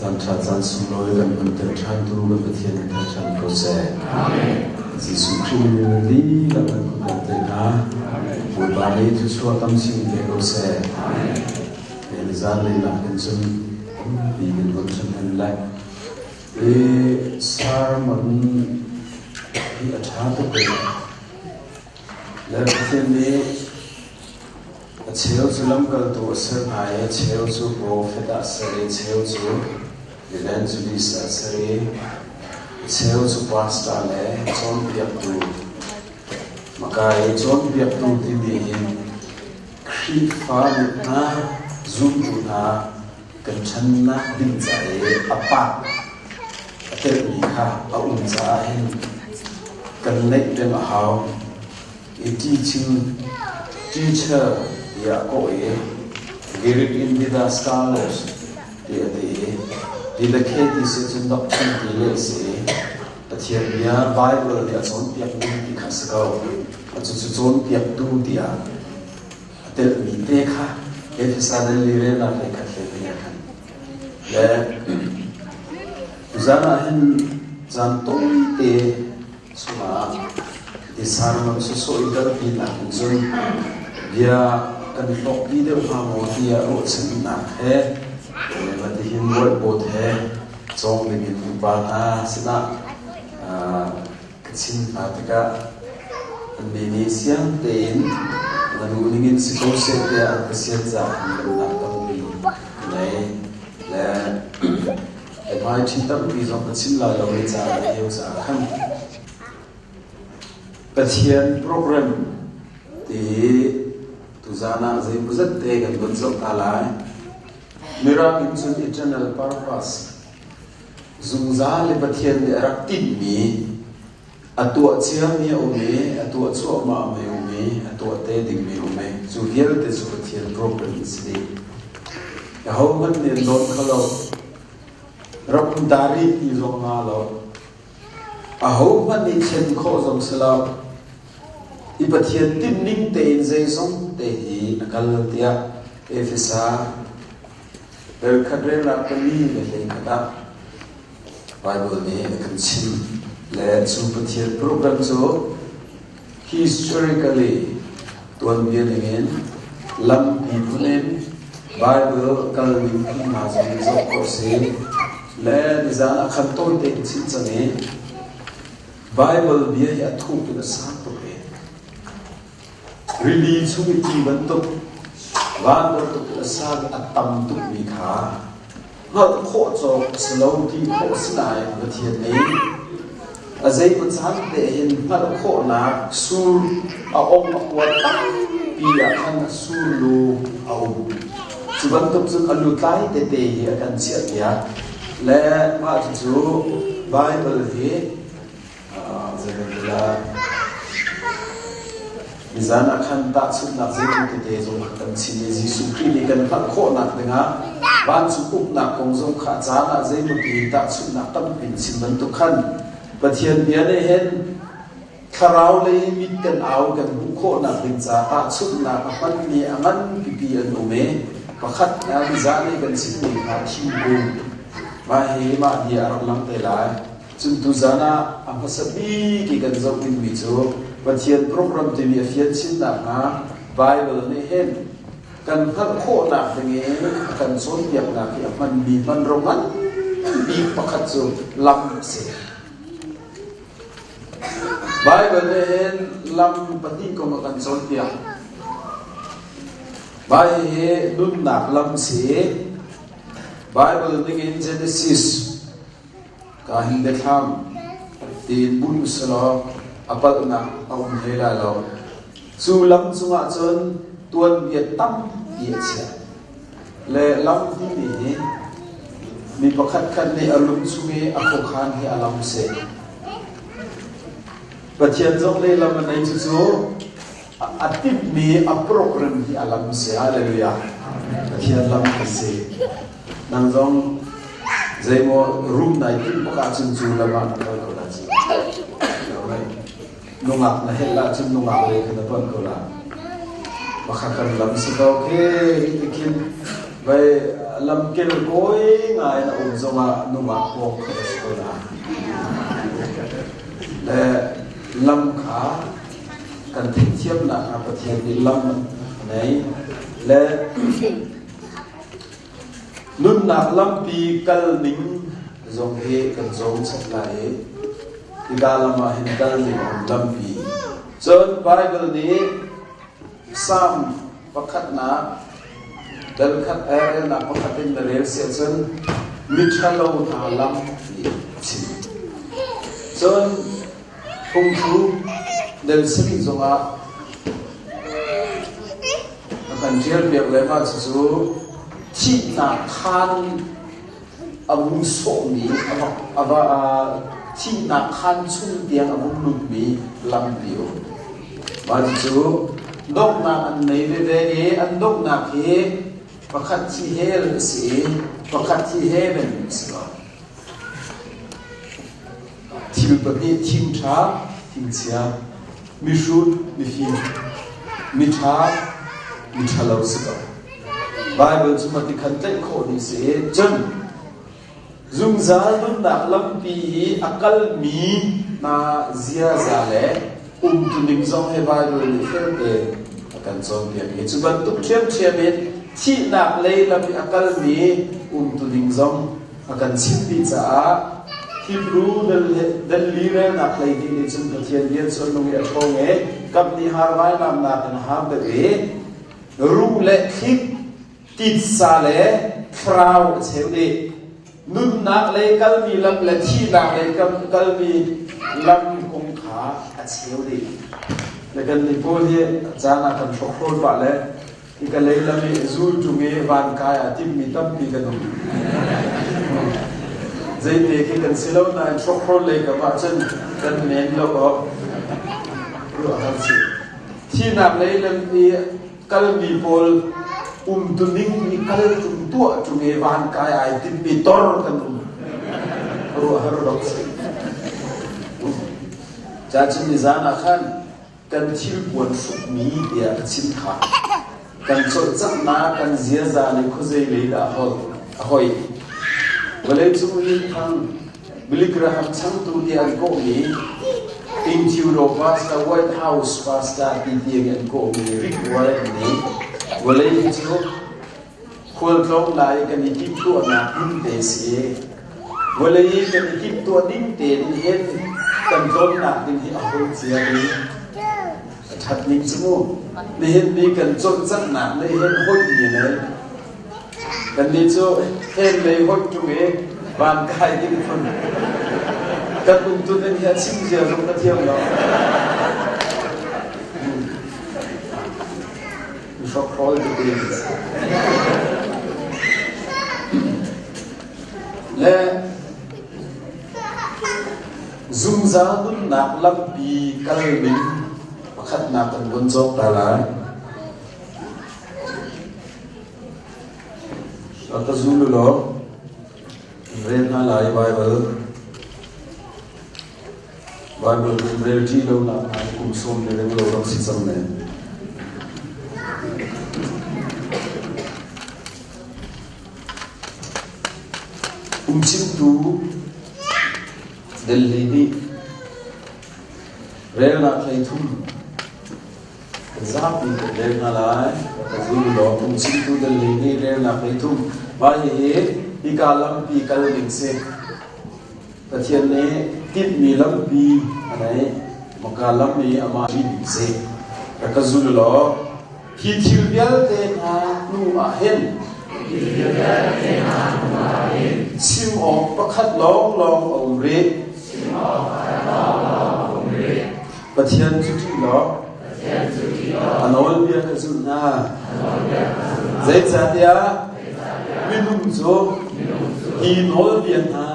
Caan ṭha caan sunglawi kan hmanter ṭhantu kan Pathian in thang ṭhan ko seh. Jesuh Khrih min in dihlak kan kut kan tlaih hna. Bawipa nih thluachuah tam sin pe ko seh. He zanlei nak hin cun tampi kan von ṭhahnem lai. I sermon hi a ṭha tuk i le Pathian nih A cheu cu lamkaltu a ser hna i a cheu cu profet ah a ser i a cheu cu evangelist ah a ser i a cheu cu pastor le cawnpiaktu. Maka i cawnpiaktu timi hi Khrihfa hna zumtu hna kan ṭhannak ding ca i a pak a telhmi kha a um caah hin kan neih peng a hau. I teaching teacher tiah kawh i Greek in didaskalos ti a ti i didakhe ti si cun doctrine ti le a si i Pathian bia Bible nih a cawnpiak ding ti kha si ko. Cucu cawnpiaktu tiah a telhmi te kha Efesa le Lirelnak lei khat le te ah khan le tuzan ah hin caan tawite chungah i sermon sawsawh i kalpi nak in cun bia kan i hlawkpi deuh hnga maw tiah ruahchannak he matihin whiteboard he cawng dingin upa hna sinah ka chim hna tikah annih nih siang tein na duh ningin si ko seh tiah an ka sian caah lawmhnak tampi ka ngei. Le hmaiṭhi tampi zong ka chim lai lo i caah le heu caah khan Pathian program ti hi tuzaan ah zeimawzat te kan von zoh ta lai. Mirang in cun eternal purpose zungzal i Pathian nih a rak tinhmi a tuah ciami a um i a tuah cuahmah mi a um i a tuah te dingmi a um i cu vialte cu Pathian program a si dih. Ahohmanh nih an dawn kho lo. Rak um ta rih ti zong nga lo. Ahohmanh nih thlen khawh zong si lo. I Pathian timhning tein zeizong te hi a kal tiah Efesa relkhat relnak pali le hleikhat ah Bible nih a kan chim. Le cu Pathian program cu historically tuanbia ningin lampi phun in Bible kal ning phun hna zong zoh khawh si. Le nizan ah khan tawi tein chim cang i Bible bia hi a thuk in a sang tuk i rili chung i ti bantuk van bantuk in a sang i a tam tukmi kha hngalh khawh cawk a si lo ti khawh a si nain Pathian nih a zeimaw caan te hin hngalh khawhnak sur a ong a kuat tampi ah khan a sur lu a um. Cu bantuk cun a lutlai tete hi a kan chiahpiak. Le mah cucu Bible hi Zeitintiah nizan ah khan tahchunhnak zeimaw tete zong kha kan chim i Jesuh Khrih nih kan hngalh khawhnak dingah vancung uknak kong zong kha a caan ah zeimaw ti tahchunhnak tampi in chim bantuk khan Pathian bia nih hin thlarau lei mit kan au kan hmuh khawhnak ding ca tahchunhnak a hmanmi a ngan pipi an um i pakhat nizan i kan chimmi kha thingkung mah hi mah bia a rak lang te lai. Cun tuzan ah a hmasa bik i kan zoh dingmi cu Pathian program timi a fian chin nakhnga Baibal nih hin kan hngalh khawhnak ding in a kan cawnpiaknak hi a hmanmi hmanrua ngan bik pakhat cu lam a si. Baibal nih hin lam pahnih kong a kan cawnpiak. Mah hihi nunnak lam si. Baibal ningin Genesis Ka hin biathlam tiin bunh selaw a palhnak a um hlei lai lo. Cu lam cungah cun tuanbia tampi a chiah. Le lam timi hi mi pakhat khat nih a lung chung i a khuakhan hi a lam si. Pathian zong nih lam a nei cucu a timhmi a program hi a lam si. Hallelujah. Pathian lam a si. Nang zong zeimaw rum nai timh bak ahcun cu lam ah na kal ko la ci. Nungak na helh ahcun nungak lei kha na pon ko la. Pakhat kan lam si ko khi tikhin vai lamkel kawi ngai na um zong. zongah nungak pawng khat a si ko la. Le lam kha kan theihthiamnak hnga Pathian nih lam a nei. Le nunnak lampi kal ning zong hi kan zawng chap lai i hika lam ah hin kal ning a um lampi. Cun Bible nih Psalm pakhatnak dal khat relnak pakhat in na rel si ahcun miṭhalo hna lam ti a chim. Cun phungthluk dal sarih zongah a kan ṭialpiak le mah cucu thihnak khaan a vung sawhmi a va thihnak khaan chung tiang a vung lutmi lampi um. Mah cucu donghnak an nei veve i an donghnak hi pakhat hi hell a si i pakhat hi heaven a si lo. Thil pahnih thing ṭha, thing chia, mihrut, mifim, miṭha, miṭhalo si ko. Baibal cu mati khan tlaih khawh dih si i cun zungzal nunnak lampi i a kalmi hna ziaza le umtuning zong hi Baibal nih felte a kan cawnpiak i cu bantuk ṭhiamṭhiam in thihnak lei lam i a kalmi umtuning zong a kan chimh dih caah Hebrew dal li relnak 12 nih cun Pathian bia cu a nung i a ṭhawng i kap nih har vainamnak in a har deuh i ruh le thlik titsa le thlarau a cheu dih. Nunnak lei kalmi lam le thihnak lei kalmi lam kong kha a cheu dih. Le kan nih pawl hi caan ah kan hrokhrawl pah le Hika lei lam i zul ṭung i van kai ah timhmi tampi kan um. Zeite khi kan si lo nain hrokhrawl lei kam ahcun kan men lo awk ruah har si. Thihnak lei lam i kalmi pawl umtuning i kal ṭung tuah ṭung i van kai ai timmi tor kan um. Ruah har bak si. Cachin nizan ah khan kan thilpuan hrukmi tiah a chim kha kan cawlcanghnak kan ziaza le khuazei lei dah a hoih. Vawleicung minthang Billy Graham changtu tiah an kawhmi Intudo Pastor White House Pastor ti tiang an kawhmi Rick Warren nih vawlei cu Khualtlawng lai kan i timhtuahnak hmun te si. Vawlei i kan i timhtuah ding tein hin kan tlawnnak ding hi a hoi cia ding. A ṭhat ning cu mu. Nihin ni kan cawlcanghnak nih hin hoih mi le kannih cu hen lei hoih ṭung i van kai ding phun kan umtuning hi a chim zia zong ka thiam lo. Hrokhrawl tete le zungzal nunnak lampi kal ding pakhatnak kan vun cawk ta lai. Ka zul u law rel hna lai Bible. Baibal kan rel ṭi lonak hna kum sawm le reng lo rak si cang ne. Phungchimtu Delhi nih relnak 13 zapi kan rel hna lai. Ka zul law phungchimtu Delhi nih relnak 13 mah hihi hika lampi kal ding si. Pathian nih tinhmi lampi a nei. Maka lam i amah ṭihmi si. Rak ka zul law hi thil vialte hna hnu ah hin chim awk pakhat lawnglawng a um rih. Pathian cu ṭih law a nawlbia kha zul hna. Zeicahtiah minung cu hi nawlbia hna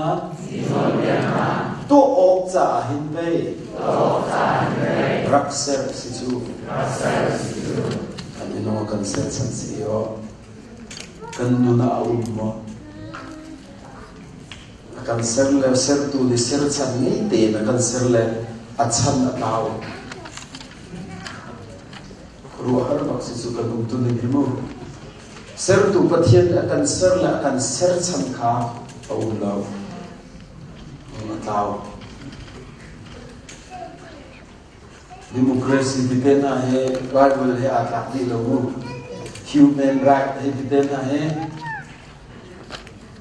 tuah awk caah hin pei rak ser a si cu. Kan minung a kan serchan si aw. Kan nun ah a um maw? A kan ser le sertu nih serchan ngei tein a kan ser le a chan a tlau. Ruahar bak si cu kan umtu ning hi mu. Sertu Pathian a kan ser le a kan serchan kha. A um lo. A tlau. Democracy ti te hna he Bible he aa tlak dih lo mu. Human right he ti te hna he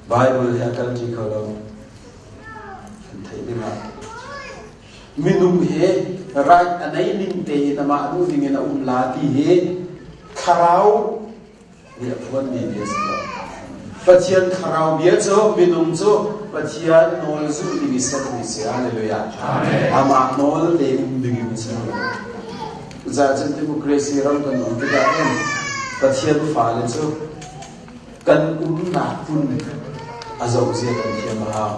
Bible he a kalṭi kho lo. Kan theih ding ah minung he right a nei ning tein amah duh ning in a um la ti hi thlarau nih a phuanmi bia si lo. Pathian thlarau bia cu minung cu Pathian nawl zulh ding i sermi si. Hallelujah. Amah nawl te um ding in ser. Cucaah democracy ram kan um tikah hin Pathian fale cu kan umnak hmun a zoh zia kan thiam a hau.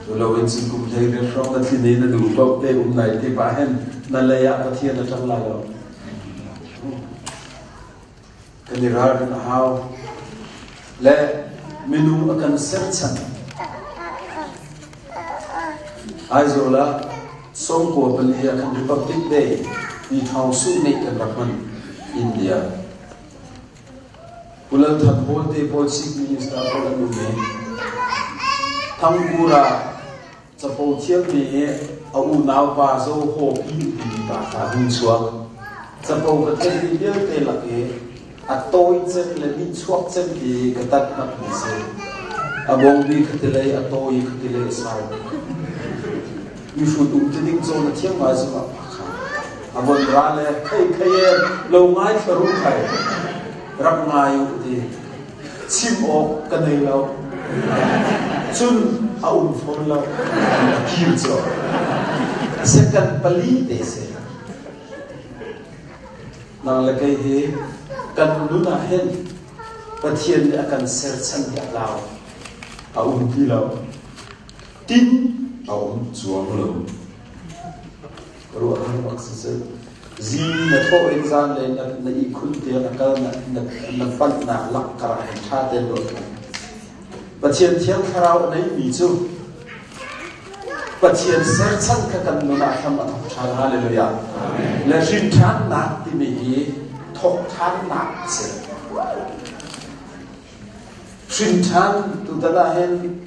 Lo in cun kum hlei riat hrawng na thlin i na duh paoh te um lai ti pah hin na lei ah Pathian a ṭang lai lo. Kan i ralrin a hau. Le minung a kan serchan. Aizawl ah sawmkua pali ah khan Republic Day ni thawng su nih kan rak hman India. Pu Lal Than Hawl te pawl Chief Minister pawl an um i Thangkura Capo thiammi i a unaupa Zo Haw Pin timi pa kha a hung chuak. Capo ka theihmi vialte lak i a tawi cem le nihchuak cem ti ka tat bakmi si. A bongbi khatilei a tawi khatilei a sau. Mihrut um ti ding cawn a thiam ngai zong ah pa kha. A von ra le khei khei e lo ngai thlaru khai rak ngai u ti. Chim awk ka nei lo. Cun a um fawn lo. A kir cu. Second pali te si. Nang le kei hi kan nun ah hin Pathian nih a kan serchan hi a tlau. A um ti lo. Tin a um cuang lo. Ka ruah har bak si cu. Zing na thawh in zanlei na, na ihkhun tiang na kal na, na, na panhnak lakkar ah hin ṭha tein ruat hmanh. Pathian Thiang Thlarau a neimi cu Pathian serchan kha kan nun ah hram a thawk ṭhan. Hallelujah. Le hrin ṭhannak timi hi thawk ṭhannak a si. Hrin ṭhan tutan ah hin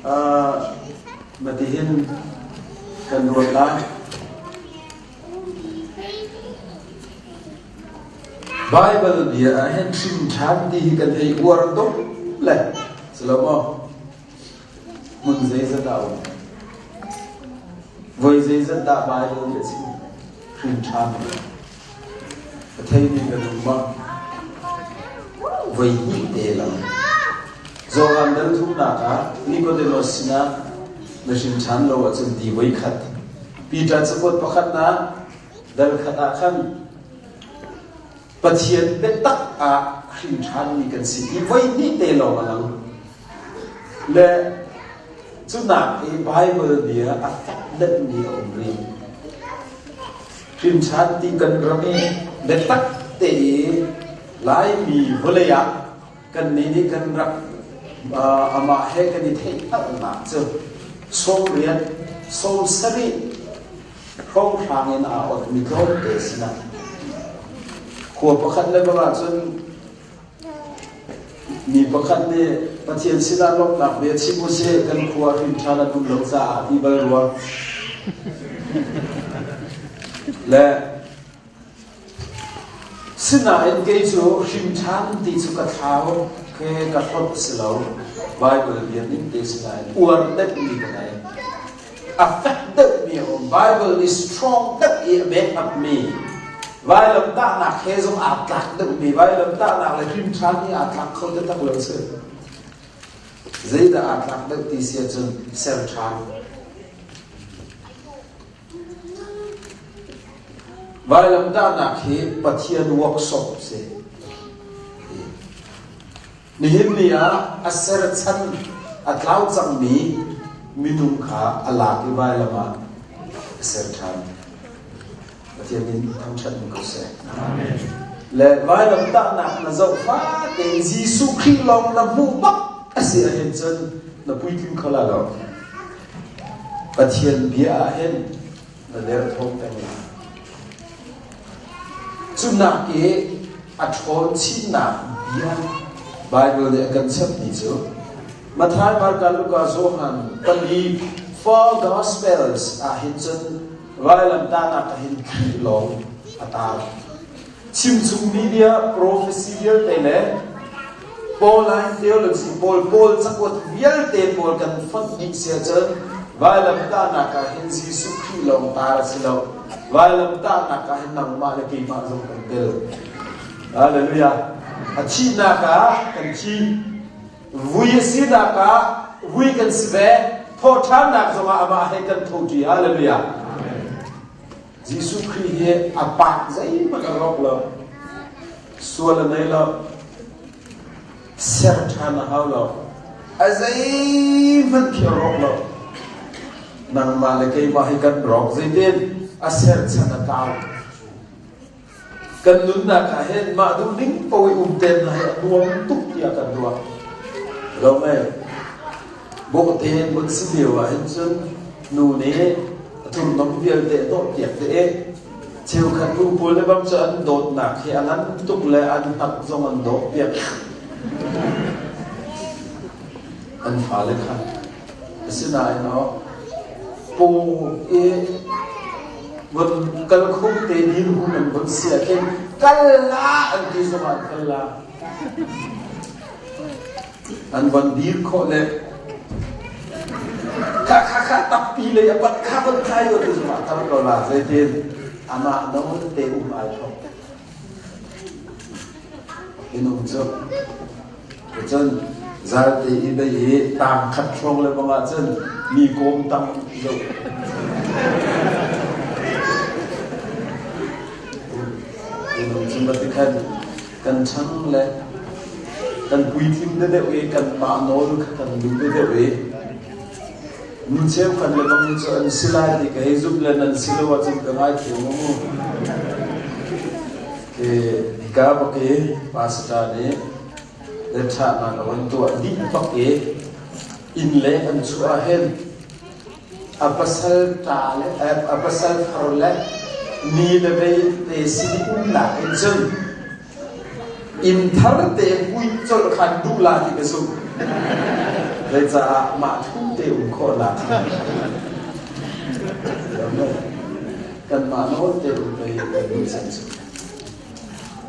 uh, matihin kan ruat lai. Baibal bia ah hin hrin ṭhan ti hi kan hei uar tuk le si lo maw? Hmun zeizat dah um? Voi zeizat dah Baibal nih a chim? Hrin ṭhan. A theimi kan um ma? Voi hnih te lang. Johan dal thumnak ah Nicodemus sinah na hrin ṭhan lo ahcun ti voi khat. Peter cakuat pakhatnak dal khat ah khan Pathian biatak ah hrin ṭhanmi kan si ti voi hnih te lawng a lang. Le cunak i Baibal bia a fek deuhmi a um rih. Hrin ṭhan ti kan ram i biatak te i Laimi vawlei ah kannih nih kan rak amah he kan i theihhngalhnak cu 90 70 hrawnghrang in aa otmi tlawmte sinah khua pakhat le bang ahcun mi pakhat nih Pathian sinah lawmhnak bia chim usih kan khua hrin ṭhan an um lo caah ti bal rua le Sinain kei cu hrimṭhan ti cu ka thlau ke ka hlawt si lo. Bible bia ning te sinain uar deuhmi ka nei. A fek deuhmi a um. Bible nih strong deuh i a back up mi. Vailamtahnak he zong aa tlak deuhmi. Vailamtahnak le hrimṭhan hi aa tlak kho taktak lo si. Zeidah aa tlak deuh ti si ahcun ser ṭhan. Vailamtahnak hi Pathian workshop a si. Nihin ni ah a serchan a tlau cangmi minung kha a lak i vailam ah a ser ṭhan. Pathian min thangṭhat in ko seh. Le vailamtahnak na zoh fate Jesuh Khrih lawng na hmuh bak a si ahhin cun na puitling kho la lo. Pathian bia ah hin na derthawm peng lai. Cu nak i a ṭhawn chinnak bia Baibal nih a kan chimhmi cu Matthai, Marka, Luka, Johan pali four gospels ah hin cun vailamtahnak ah hin Khrih lawng a tar. Chimchungmi bia prophecy vialte le Pauline theology pawl Paul cakuat vialte pawl kan fonh dih sia cun vailamtahnak ah hin Jesuh Khrih lawng tar a si lo. Vailamtahnak ah hin nangmah le keimah zong kan tel. Hallelujah. A thihnak ah kan thi. Vui a sinak ah vui kan si ve. Thawhṭhannak zongah amah he kan tho ṭi. Hallelujah. Jesuh Khrih hi a pak zeihmanh a rawk lo. Sual a nei lo. Ser ṭhan a hau lo. A zeihmanh khi a rawk lo. Nangmah le keimah hi kan rawk. Zeitin a serchan a tlau. Kan nunnak ah hin mah duhning paoh i umten hi a nuam tuk tiah kan ruah. Lo mei, bawhte in vun si lio ah hin cun nu nih a thurhnawm vialte a dawhpiak te i cheukhat nu pawl le bang cu an dawtnak hi a ngan tuk le an hnak zong an dawhpiak. An fale kha. Asinain aw paw i von kal kho te dirhmun an von si ah khin kal la an ti zongah an kal la. An von dir khawh le kha kha kha tappi lei a pat kha von khai o ti zongah kal ko la zeitin amah nawl te um ai thawk. Minung cu cun zalte i bei i tang khat hrawng le bang ahcun mi kawm tang zoh. Minung cu mati khan kan ṭhang le kan puitling deuh i kanmah nawl kha kan duh deuh i nu cheukhat le bang cu an si lai ti ka hei zumh le nan si lo ahcun ka ngaithiam mu. Hika bak i pastor nih ṭhahnak a van tuah dih bak i inn le an chuah hin a pasal ṭa le a pasal thar le ni le vei te sin umnak in cun inn thar te hui colh khan duh la ti ka zumh. Zeicah mah thu te um khawhnak kanmah nawl te um pei kan duh cang cu.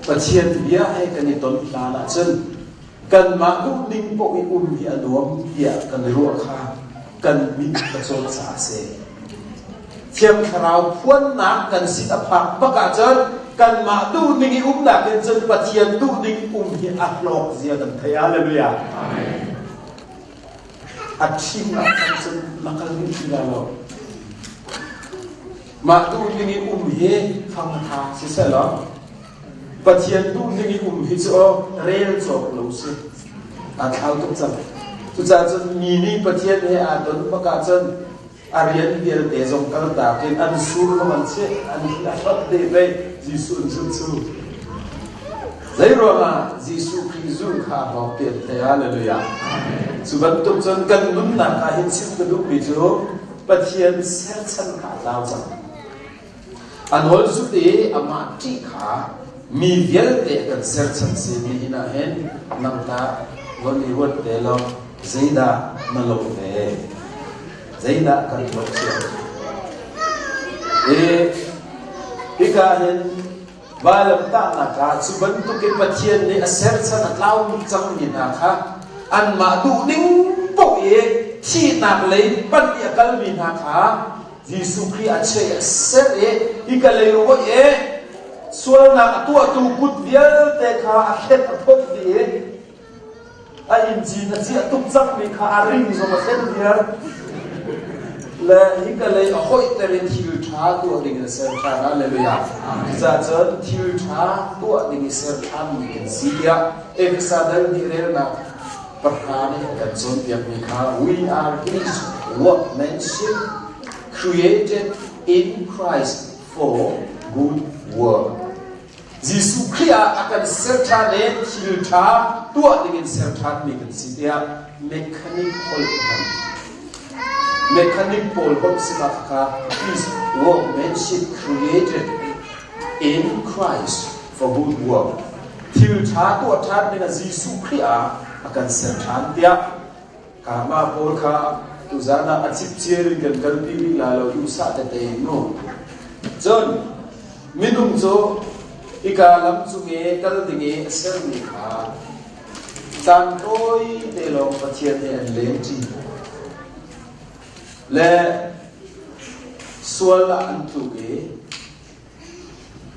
Pathian bia he kan i ton hlan ahcun kanmah duhning paoh i um hi a nuam tiah kan i ruah kha kan mit a cawt caah a si. Thiang Thlarau phuannak kan sin a phak bak ahcun kanmah duhning i umnak in cun Pathian duhning um hi a hlawk zia kan thei. Hallelujah. Amen. A ṭhing ah khan cun na kal ding ti lai lo. Mah duhning i um hi fangtha sisehlaw Pathian duhning i um hi cu rel cawk lo si. Aa thlau tuk cang. Cucaah cun mi nih Pathian he aa don bak ahcun a rian vialte zong kaltak in an sur zong an cheh an a hlat te pei Jesuh an zulh cu. Zeiruangah Jesuh Khrih zulh kha a hlawk ti an thei. Hallelujah. Cu bantuk cun kan nunnak ah hin chim ka duhmi cu Pathian serchan kha a tlau cang. A nawl zut i amah ṭih kha mi vialte a kan serchan si nihin ah hin nang tah von i ruat te law zeidah na lawh ve? Zeidah kan lawh cio? I hika hin vailamtahnak ah cu bantukin Pathian nih a serchan a tlaumi cangmi hna kha anmah duhning paoh i thihnak lei panh i a kalmi hna kha Jesuh Khrih a cheh a ser i hika lei ruah i sualnak a tuahtu kut vialte kha a thlet a phawt dih i a inncin a ciah tuk cangmi kha a ring zong a thlen viar le hika lei a hoihter i thil ṭha tuah ding in a ser ṭhan. Hallelujah. Cucaah cun thil ṭha tuah ding i ser ṭhanmi kan si tiah Efesa dal nih relnak pahra nih a kan cawnpiakmi kha we are his workmanship created in Christ for good work. Jesuh Khrih ah a kan ser ṭhan i thil ṭha tuah dingin ser ṭhanmi kan si tiah mechanic holh hman. Mechanic pawl holh si ma kha his workmanship created in Christ for good work. Thil ṭha tuah ṭhan dingah Jesuh Khrih ah a kan ser ṭhan tiah. Mah pawl kha tuzaan ah a cipciar in kan kalpi rih lai lo duhsah tete in mu. Cun minung cu hika lam cung i kal ding i a sermi kha caan tawi te lawng Pathian he an lengṭi. Le sual ah an tluk i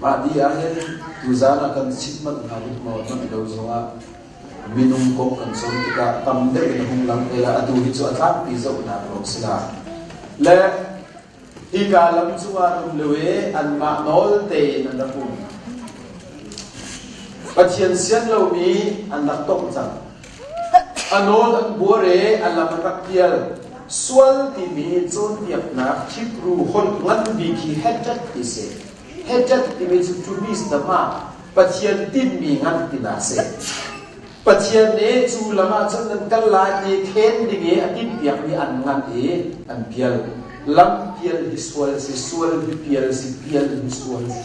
Mah dih ahhin tuzaan ah kan chimh manh hnga dik maw manh lo zongah minung kong kan cawn tikah tam deuh in a hung lang te lai. Atu hi cu a tlangpi zohnak lawng si la. Le hika lam cungah an um lio i anmah nawl tein an rak um. Pathian sian lomi an rak tongh cang. A nawl an buar i a lam an rak pial. Sual timi cawnpiaknak Hebrew holh ngan bik hi hetet ti si. Hetet timi cu to miss the mark, Pathian tinhmi ngan tinak si. Pathian nih cu lam ah cun nan kal lai ti khen ding i a tinhpiakmi an ngan i an pial. Lam pial hi sual si, sual hi pial si, pial hi sual si.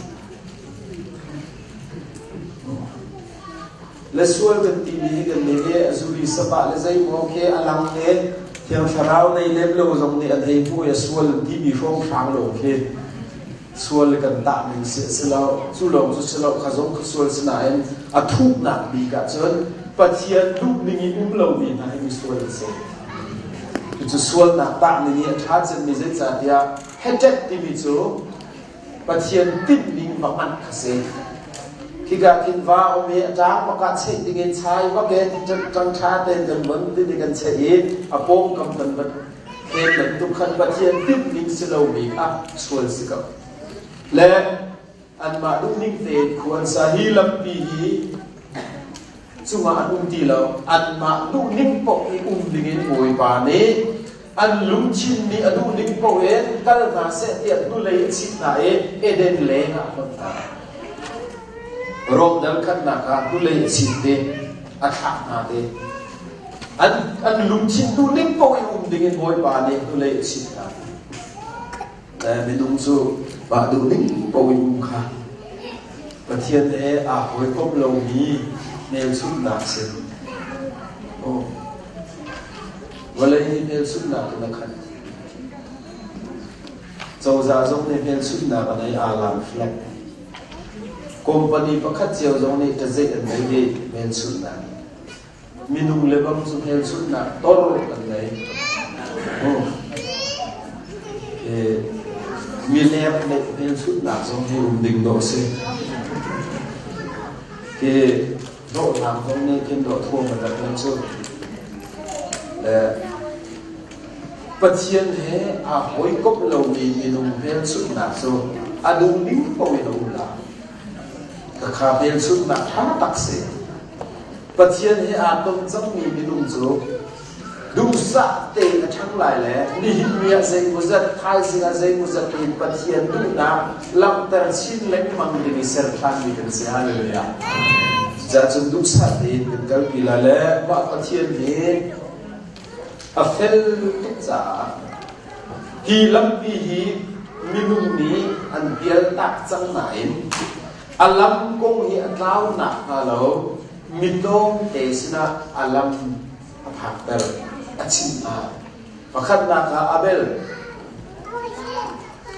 Le sual kan timi hi kan nih hi a zuri sapah le zeimaw khi a lang i Thiang Thlarau nei lem lo zong nih an hei hmu i a sual an timi hrawnghrang lawng khi sual kan tah ning si a si lo. Cu lawng cu si lo, kha zong kha sual si nain a thuknak bik ahcun Pathian duh ning i um lomi hna hi misual an si. Cucu sualnak tah ning i a ṭha cemmi zeicahtiah hetet timi cu Pathian timhning va hmanh kha si. Khika khin va um i a ṭang bak ah cheih dingin chai bak in ṭang ṭha tein kan von tin i kan cheih i a pawngkam kan van khen bantuk khan Pathian timhning si lomi kha sual si ko. Le anmah duhning tein khua an sa. Hi lampi hi cungah an um ti lo. Anmah duhning paoh i um dingin Bawipa nih an lungthin nih a duh ning paoh in kal hna seh tiah hnulei a chit hna i Eden leng ah a hlonh hna. Rom dal khatnak ah hnulei a chit te, a thlah hna te. An, an lungthin duh ning paoh in um ding in Bawipa nih hnulei a chit hna. Le minung cu mah duh ning paoh in um kha Pathian he aa hawikom lomi hmelchunhnak si. Oh. Vawlei hi hmelchunhnak in a khat. Cozah zong nih hmelchunhnak a nei aa flag. Company pakhat cio zong nih ṭazeih an nei ve hmelchunhnak. Minung le bang cu hmelchunhnak tor an nei. Oh. E, mileng neih hmelchunhnak zong hi um ding dawh a si. Hi dawhnak zong nih khin dawh thuam a rak ngei cu. Le Pathian he aa hawikomh lomi minung hmelchunhnak cu a duh ning paoh in a um lai. Khakha hmelchunhnak ṭha tak si. Pathian he aa ton cangmi minung cu duhsah tein a ṭhang lai le nihin ni ah zeimawzat, thaizing ah zeimawzat in Pathian duhnak langhter chin lengmang ding i ser ṭhanmi kan si. Hallelujah. Cucaah cun duhsah tein kan kalpi lai le mah Pathian hi a fel tuk caah hi lampi hi minung nih an pialtak cang nain a lam kong hi a tlau nakhnga lo mi tlawmte sinah a lam a phakter, a chimh hna. Pakhatnak ah Abel.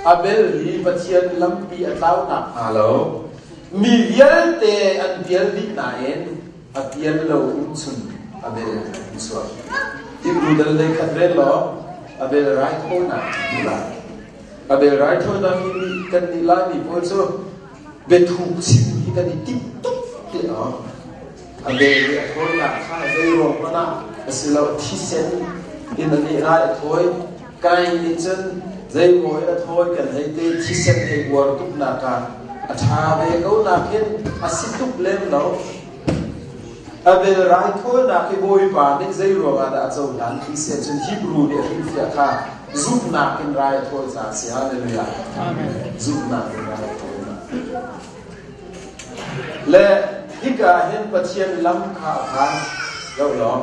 Abel hi Pathian lampi a tlau nakhnga lo mi vialte an pial dih nain a pial lo umchun Abel an chuak. Hebrew dal lei khat rel law Abel raithawinak ti lai. Abel raithawinak hi kan nih Laimi pawl cu biathuk chim hi kan i timh tuk ti awk. A bel i a thawinak kha zeiruang hmanh ah a si lo, thisen in a nih lai a thawi. Kain nih cun zeimaw in a thawi kan hei ti, thisen hei uar tuknak ah a ṭha ve ko nakin a si tuk lem lo. Abel raithawinak hi Bawipa nih zeiruang ah dah a cohlan ti si ahcun Hebrew nih a hrilhfiah kha zumhnak in rai a thawi caah a si. Hallelujah. Zumhnak in rai a thawi. Le hika hin Pathian lam kha a phan. Zoh law.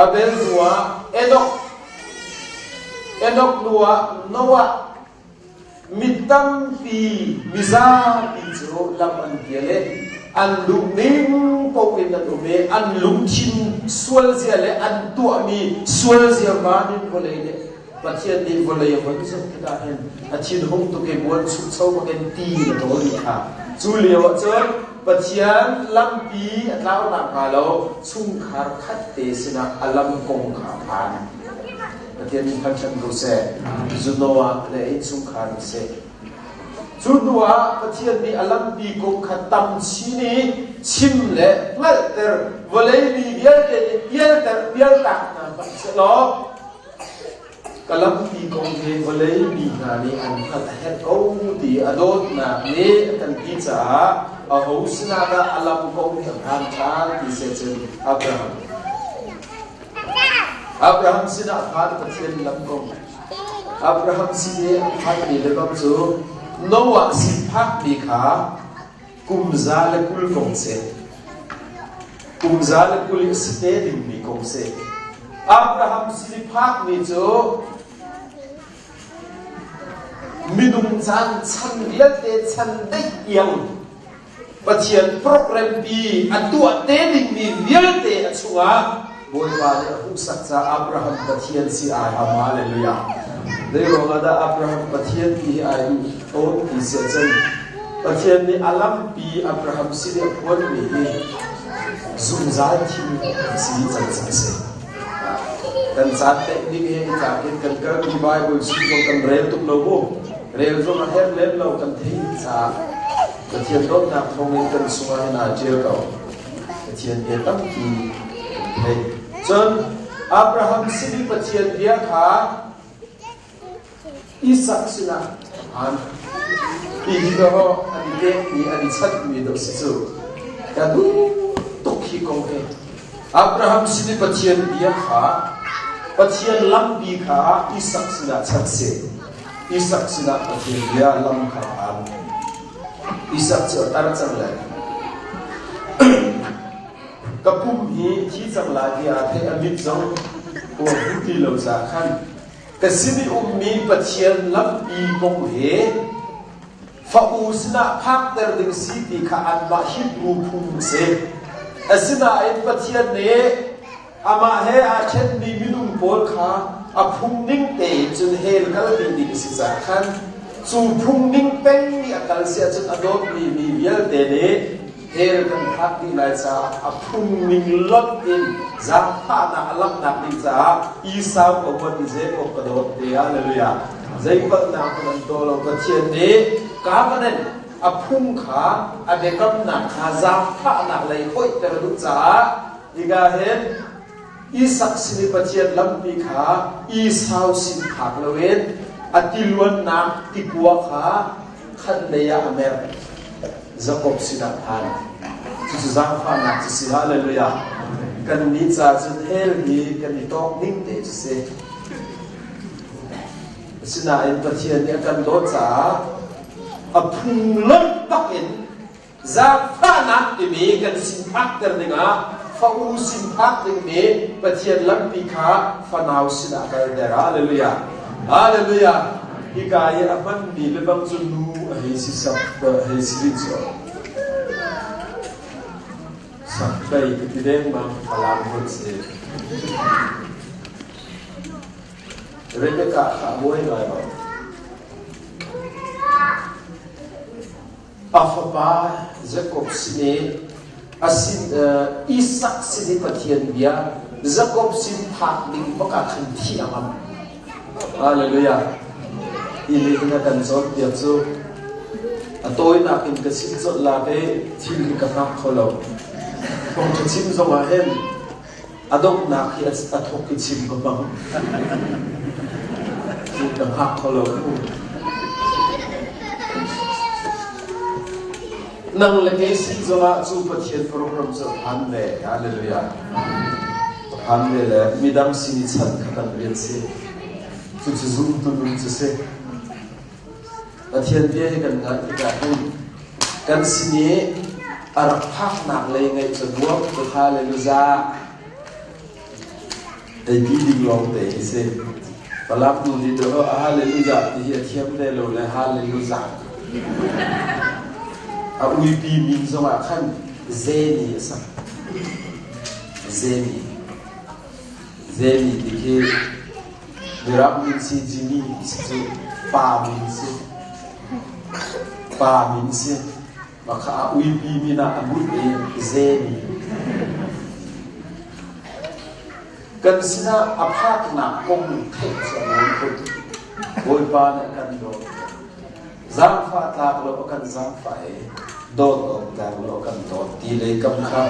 Abel hnu ah Enoch, Enoch hnu ah Noah, mi tampi, mizapi cu lam an pial i. An duhning paoh in an um i an lungthin sualzia le an tuahmi sualzia van in vawlei nih Pathian nih vawlei a von zoh tikah hin a thinhung tuk i buan chukcho bakin ti in a ṭawl dih kha. Cu lio ah cun Pathian lampi a tlau nakhnga lo chungkhar khat te sinah a lam kong kha a phan. Pathian nih thangṭhat ko seh. Zu Noah le innchungkhar in seh. Cu hnuah Pathian nih a lampi kong kha tam chin i chim le hngalhter vawlei mi vialte nih pialter pialtak hna hmanh sehlaw ka lampi kong hi vawlei mi hna nih an hngalh a herh ko ti a dawtnak nih a kan ti caah aho sinah dah a lam kong hi a phan ṭhan ti seh cun Abraham. Abraham sinah phan Pathian lam kong. Abraham sin i a phanmi lebang cu Noah sin phakmi kha kum 120 kong si. Kum 120 i a si te dingmi kong si. Abraham sin i phakmi cu minung caan chan vialte chan deih tiang Pathian program pi a tuah te dingmi vialte a chungah Bawipa nih a hmuhsak caah Abraham Pathian si ai ham. Hallelujah. Zei ruangah dah Abraham Pathian ti hi ai duh tawn ti si ahcun Pathian nih a lampi Abraham sin i a phuanmi hi zungzal thil a si cang cang si. Kan caan teh ning he i tlak in kan kalmi Bible sin zong kan rel tuk lo mu. Rel zong a herh lem lo kan theih caah Pathian dawtnak thawngin kan sungah hin aa ṭial ko. Pathian bia tampi kan theih. Cun Abraham sin i Pathian bia kha Isak sinah a phan. Hi hi dawh an i pekmi an i chanhmi dawh si cu. Ka duh tuk hi kong hi. Abraham sin i Pathian bia kha Pathian lampi kha Isak sinah chanh si. Isak sinah Pathian bia lam kha phan. Isak cu a tar cang lai. Ka pum hi thi cang lai ti aa theih a mit zong aw hmu ti lo caah khan ka sin i ummi Pathian lampi kong he fa u sinah phakter ding si ti kha anmah Hebrew phung a si. Asinain Pathian nih Amah he aa ṭhenmi minung pawl kha a phung ning tein cun hell kal dih ding a si caah khan cu phung ning peng nih a kal si ahcun a dawtmi mi vialte nih hell kan phak dih lai caah a phung ning lonh in zaangfahnak a langhnak ding caah Esau ka huat i Jacob ka dawt ti hallelujah. Zei palhnak hmanh an tuah lo. Pathian nih covenant a phung kha a biakamnak kha zaangfahnak lei hoihter a duh caah Hika hin Isak sin i Pathian lampi kha Esau sin phak loin a tiluannak tikua kha khatlei ah a mer. Jakob sinah phan. Cucu zaangfahnak cu si. Hallelujah. Kannih ca cun hell hi kan i tawk ding te cu si. Asinain Pathian nih a kan dawt caah a phung lonh bak in Zaangfahnak timi kan sin phakter dingah fa-u sin phak dingmi Pathian lampi kha fanau sinah kalter. Hallelujah. Hallelujah. Hika i a hmanmi lebang cu nu a hei si sak hei si rih cu. Sak hlei ka ti dengmang Falam holh si. Rebecca kha a buai ngai lo. A fapa Jakob sin i a sin Isak sin i Pathian bia Jakob sin phak ding bak ah khan thih a ngam. Hallelujah. Hi nih hin a kan cawnpiak cu a tawinak in ka chim colh lak i thil hi ka hngak kho lo. Thawngṭha chim zongah hin a donghnak hi a thawk i chim ka hmang. Ka hngak kho lo. Nang le kei sin zongah cu Pathian program cu a phan ve. Hallelujah. A phan ve le midang sin i chan kha kan rian si. Cucu zumtu nun cu si. Pathian bia hi kan ngaih tikah hin kan sin i a rak phaknak lei ngaih cu nuam tuk. Hallelujah. Eipi ding lawng te hi si. Falam nu nih dawh hallelujah ti hi a thiam ve lo le hallelujah. A uipi min zongah khan. Zeni a sak. Zeni. Zeni ti khi Mirang min si Jimmy ti si cu pa min si. Pa min si. Mah kha a uipi min ah a bunh i Zeni. Kan sinah a phaknak kong theih cu a nawi khun. Bawipa nih a kan dawt. Zaangfah tlak lo a kan zaangfah i dawt awk tlak lo a kan dawt ti lei kam kha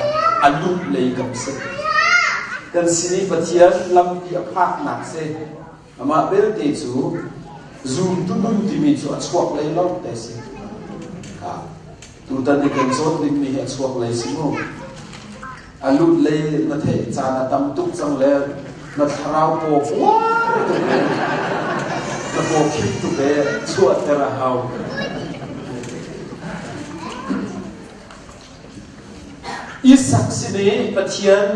a luh lei kam si. Kan sin i Pathian lampi a phaknak si. Amah belte cu zumtu nun timi cu a chuak lei lawng te si. Tutan i kan cawn dingmi hi a chuak lei si mu. A lut lei na theih caan a tam tuk cang le na thlarau paw puar tuk le na paw khim tuk e chuahter a hau. Isak sin i Pathian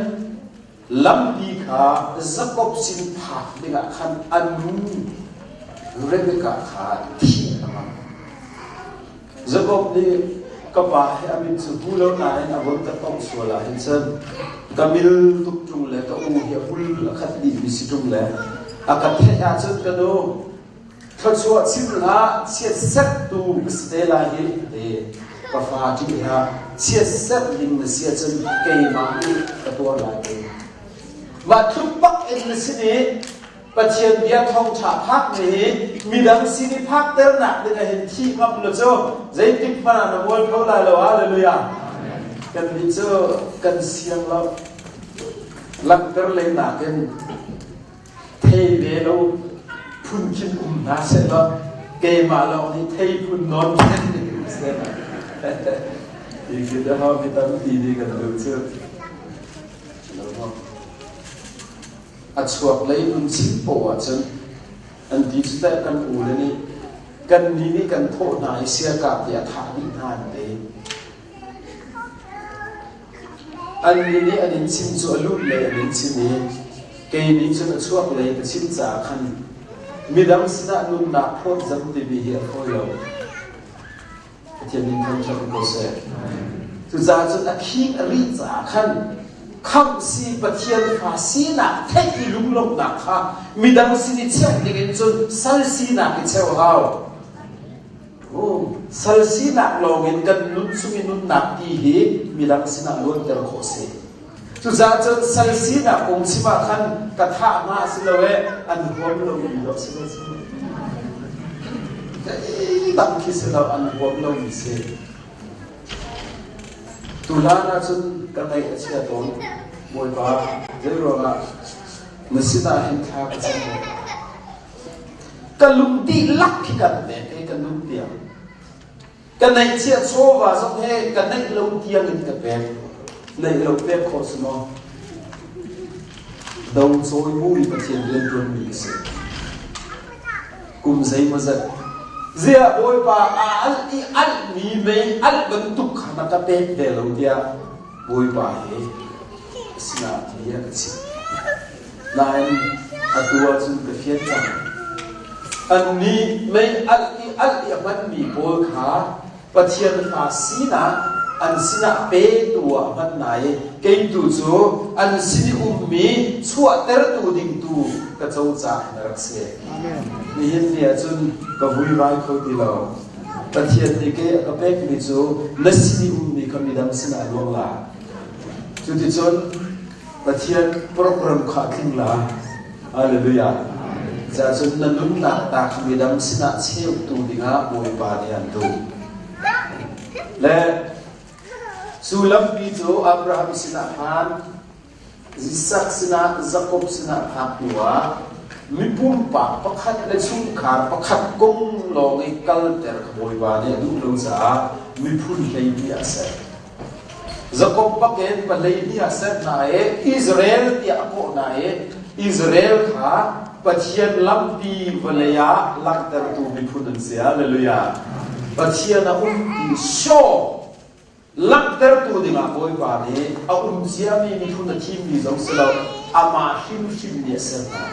lampi kha Jakob sin phak dingah khan a nu Rebekah kha thih a hmang. Jakob nih ka pa hi a mit cu hmu lo nain a von ka tongh sual ahhin cun ka mil tuk ṭung le ka u hi a hul a khat dihmi si ṭung le a ka theih ahcun ka nu thluachuah chim hlah chiatserhtu ka si te lai hi ti ka fa ṭih hlah chiatserh ding na si ahcun keimah nih ka tuar lai ti mah tluk bak in na sin i Pathian bia thawngṭha phak mi hi midang sin i phakternak ding ah hin thih ngam lo cu zeitik hmanh ah na mualpho lai lo. Hallelujah. Kannih cu kan siang lo. Langhter lei nakin thei ve lo phun khin um hna sehlaw keimah lawng hi thei phun nawn khin ti khi te ho mi tampi nih kan duh cu. A chuak lei nun chim poah ahcun an ti cu teh kan u le nih kan nih nih kan thawh hna i siakap nih a thah dih hna an ti. An nih nih an in chim cu a lut lei an in chim i kei nih cun a chuak lei ka chim caah khan midang sinah nunnak phawtzam timi hi a fawi lo. Pathian nih thangṭhat ko seh. Cucaah cun a khing a rih caah khan khamh si Pathian fa sinak theih i lunglawmhnak kha midang sin i cheuh dingin cun sal sinak i cheuh hau. Oh, sal sinak lawngin kan nun chung i nunnak ti hi midang sinah luanter khawh si. Cucaah cun sal sinak kong chim ah khan ka thah hna si lo e an huam lomi dawh si lo cu. Zeidang khi si lo an huam lomi si. Tuhlan ahcun ka ngaih a chia tawn. Bawipa, zeiruangah na sinah hin thla ka cam lo. Ka lung dihlak khi kan pek i ka nun tiang. Ka neihchiah chawva zong he ka neih lo tiang in ka pek. Neih lo pek khawh si maw? Do cawi bu i Pathian rian ṭuanmi ka si. Kum zeimawzat ziah Bawipa a alh i alhmi mei alh bantuk kha na ka pek ve lo tiah Bawipa he sinah bia ka chim. Nain atu ahcun ka fian cang. Annih mei alh i alh i a hmanmi pawl kha Pathian fa sinak an sinah petu ah hman hna i kei tu cu an sin i ummi chuahtertu ding tu ka co caah na rak si. Nihin ni ahcun ka vuivai kho ti lo. Pathian nih kei a ka pekmi cu na sin i ummi kha midang sinah luang la. Cuticun Pathian program kha tling la. Hallelujah. Cacun na nunnak ta kha midang sinah cheutu dingah Bawipa nih an duh. Le cu lampi cu Abraham sinah phan, Isak sinah, Jakob sinah phak hnuah mi pumpak pakhat le chungkhar pakhat kong lawng i kalter kha Bawipa nih a duh lo caah miphun 12 ah a ser. Jakob bakin palei nih a ser hna i Israel tiah a kawh hna i Israel kha Pathian lampi vawlei ah langhtertu miphun an si. Hallelujah. Pathian a um ti sure langhtertu dingah Bawipa nih a um ciami miphun a thimmi zong si lo amah hrimhrim nih a ser hna.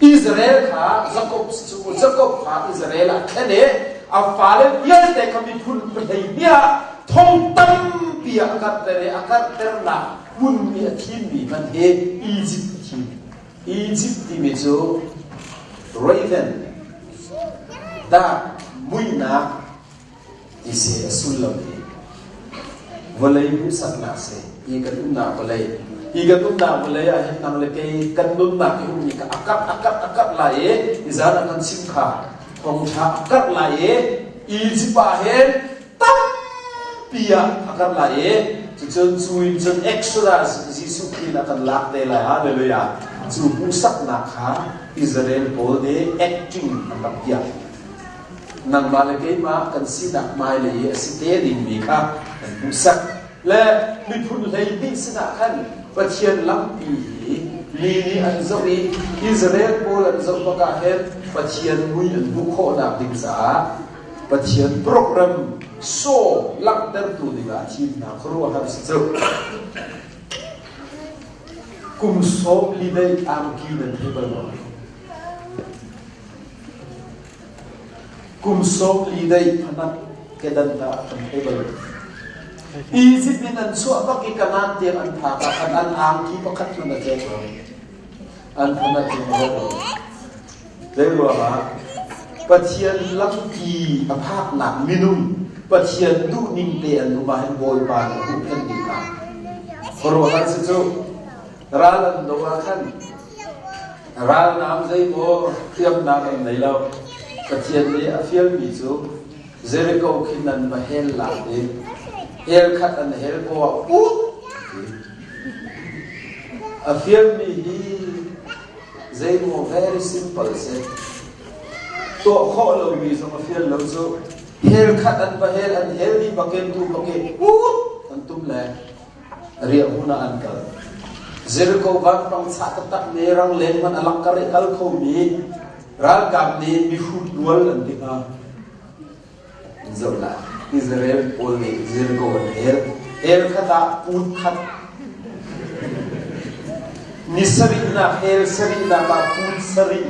Israel kha Jakob cu Jakob kha Israel ah thlen i a fale vialte kha miphun pahlei ah thong tampi. pumpi ah a karhter i a karhternak hmun i a thimmi hmanh hi Egypt a thim. Egypt timi cu raven, dark, muihnak ti si a sullam hi. Vawlei hmuhsaknak si. Hi kan umnak vawlei. Hi kan umnak vawlei ah hin nang le kei kan nunnak i ummi kha a karh a karh a karh lai i nizan ah kan chim kha thawngṭha a karh lai i Egypt ah hin tampi ah a karh lai i cucun cu in cun Exodus Jesuh Khrih a kan lak te lai. Hallelujah. Cu hmuhsaknak kha Israel pawl nih acting an rak piah. Nangmah le keimah kan sinak hmailei i a si te dingmi kha kan hmuhsak. Le miphun 12 sinah khan Pathian lampi hi mi nih an zoh i Israel pawl an zoh bakah hin Pathian mui an hmuh khawhnak ding caah Pathian program saw langhtertu dingah a thim hna khuaruahhar si cu. Kum sawm li dei angki nan thei bal maw? Kum 40 dei phanat kedan dah kan thei bal. Egypt in an chuah bak i Kanaan tiang an phak ah khan an angki pakhat hmanh a tlek lo. An phanat in a rawk lo. Zei ruangah Pathian lampi a phaknak minung Pathian duhning te an um ah hin Bawipa nih a huhphenh dih hna. Khuaruahhar si cu ral an do ah khan Ralnam zeimaw hriamnam an nei lo. Pathian nih a fialmi cu Jericho khi nan va hel lak i hel khat an hel ko ah ut a fialmi hi zeimaw very simple si. Tuah khawh lomi zong a fial lo cu hel khat an va hel an hel dih bakin tu bakin ut an tum le riahhmun ah an kal. Jericho vanpang chah taktak mi rangleng hmanh a lakkar i kal khomi ralkap nih mihrut rual an ti hna. Zoh la, Israel pawl nih Jericho an hel. Hel khat ah put khat. Ni sarihnak hel sarihnak ah put sarih.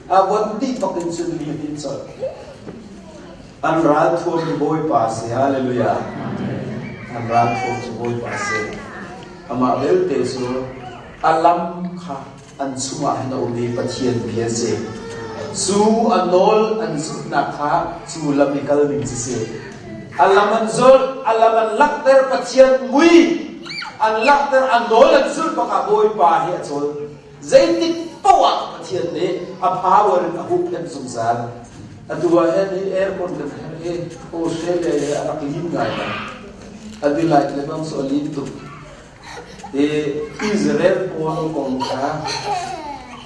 A von ti bak in cun li hin colh. An ralthuam cu Bawipa a si. Hallelujah. An ralthuam cu Bawipa a si. Amah belte cu a lam kha an chungah hin a um i Pathian bia a si. Cu a nawl an zulhnak kha cu lam i kal ding cu si. A lam an zulh, a lam an langhter Pathian mui an langhter a nawl an zulh bakah Bawipa hi a cawl. Zeitik paoh ah Pathian nih a power in a huhphenh zungzal. Atu ah hin hi aircon kan herh i Australia hi a rak lin ngai bang. Adelaide le bang cu a lin tuk. I Israel pawl kong kha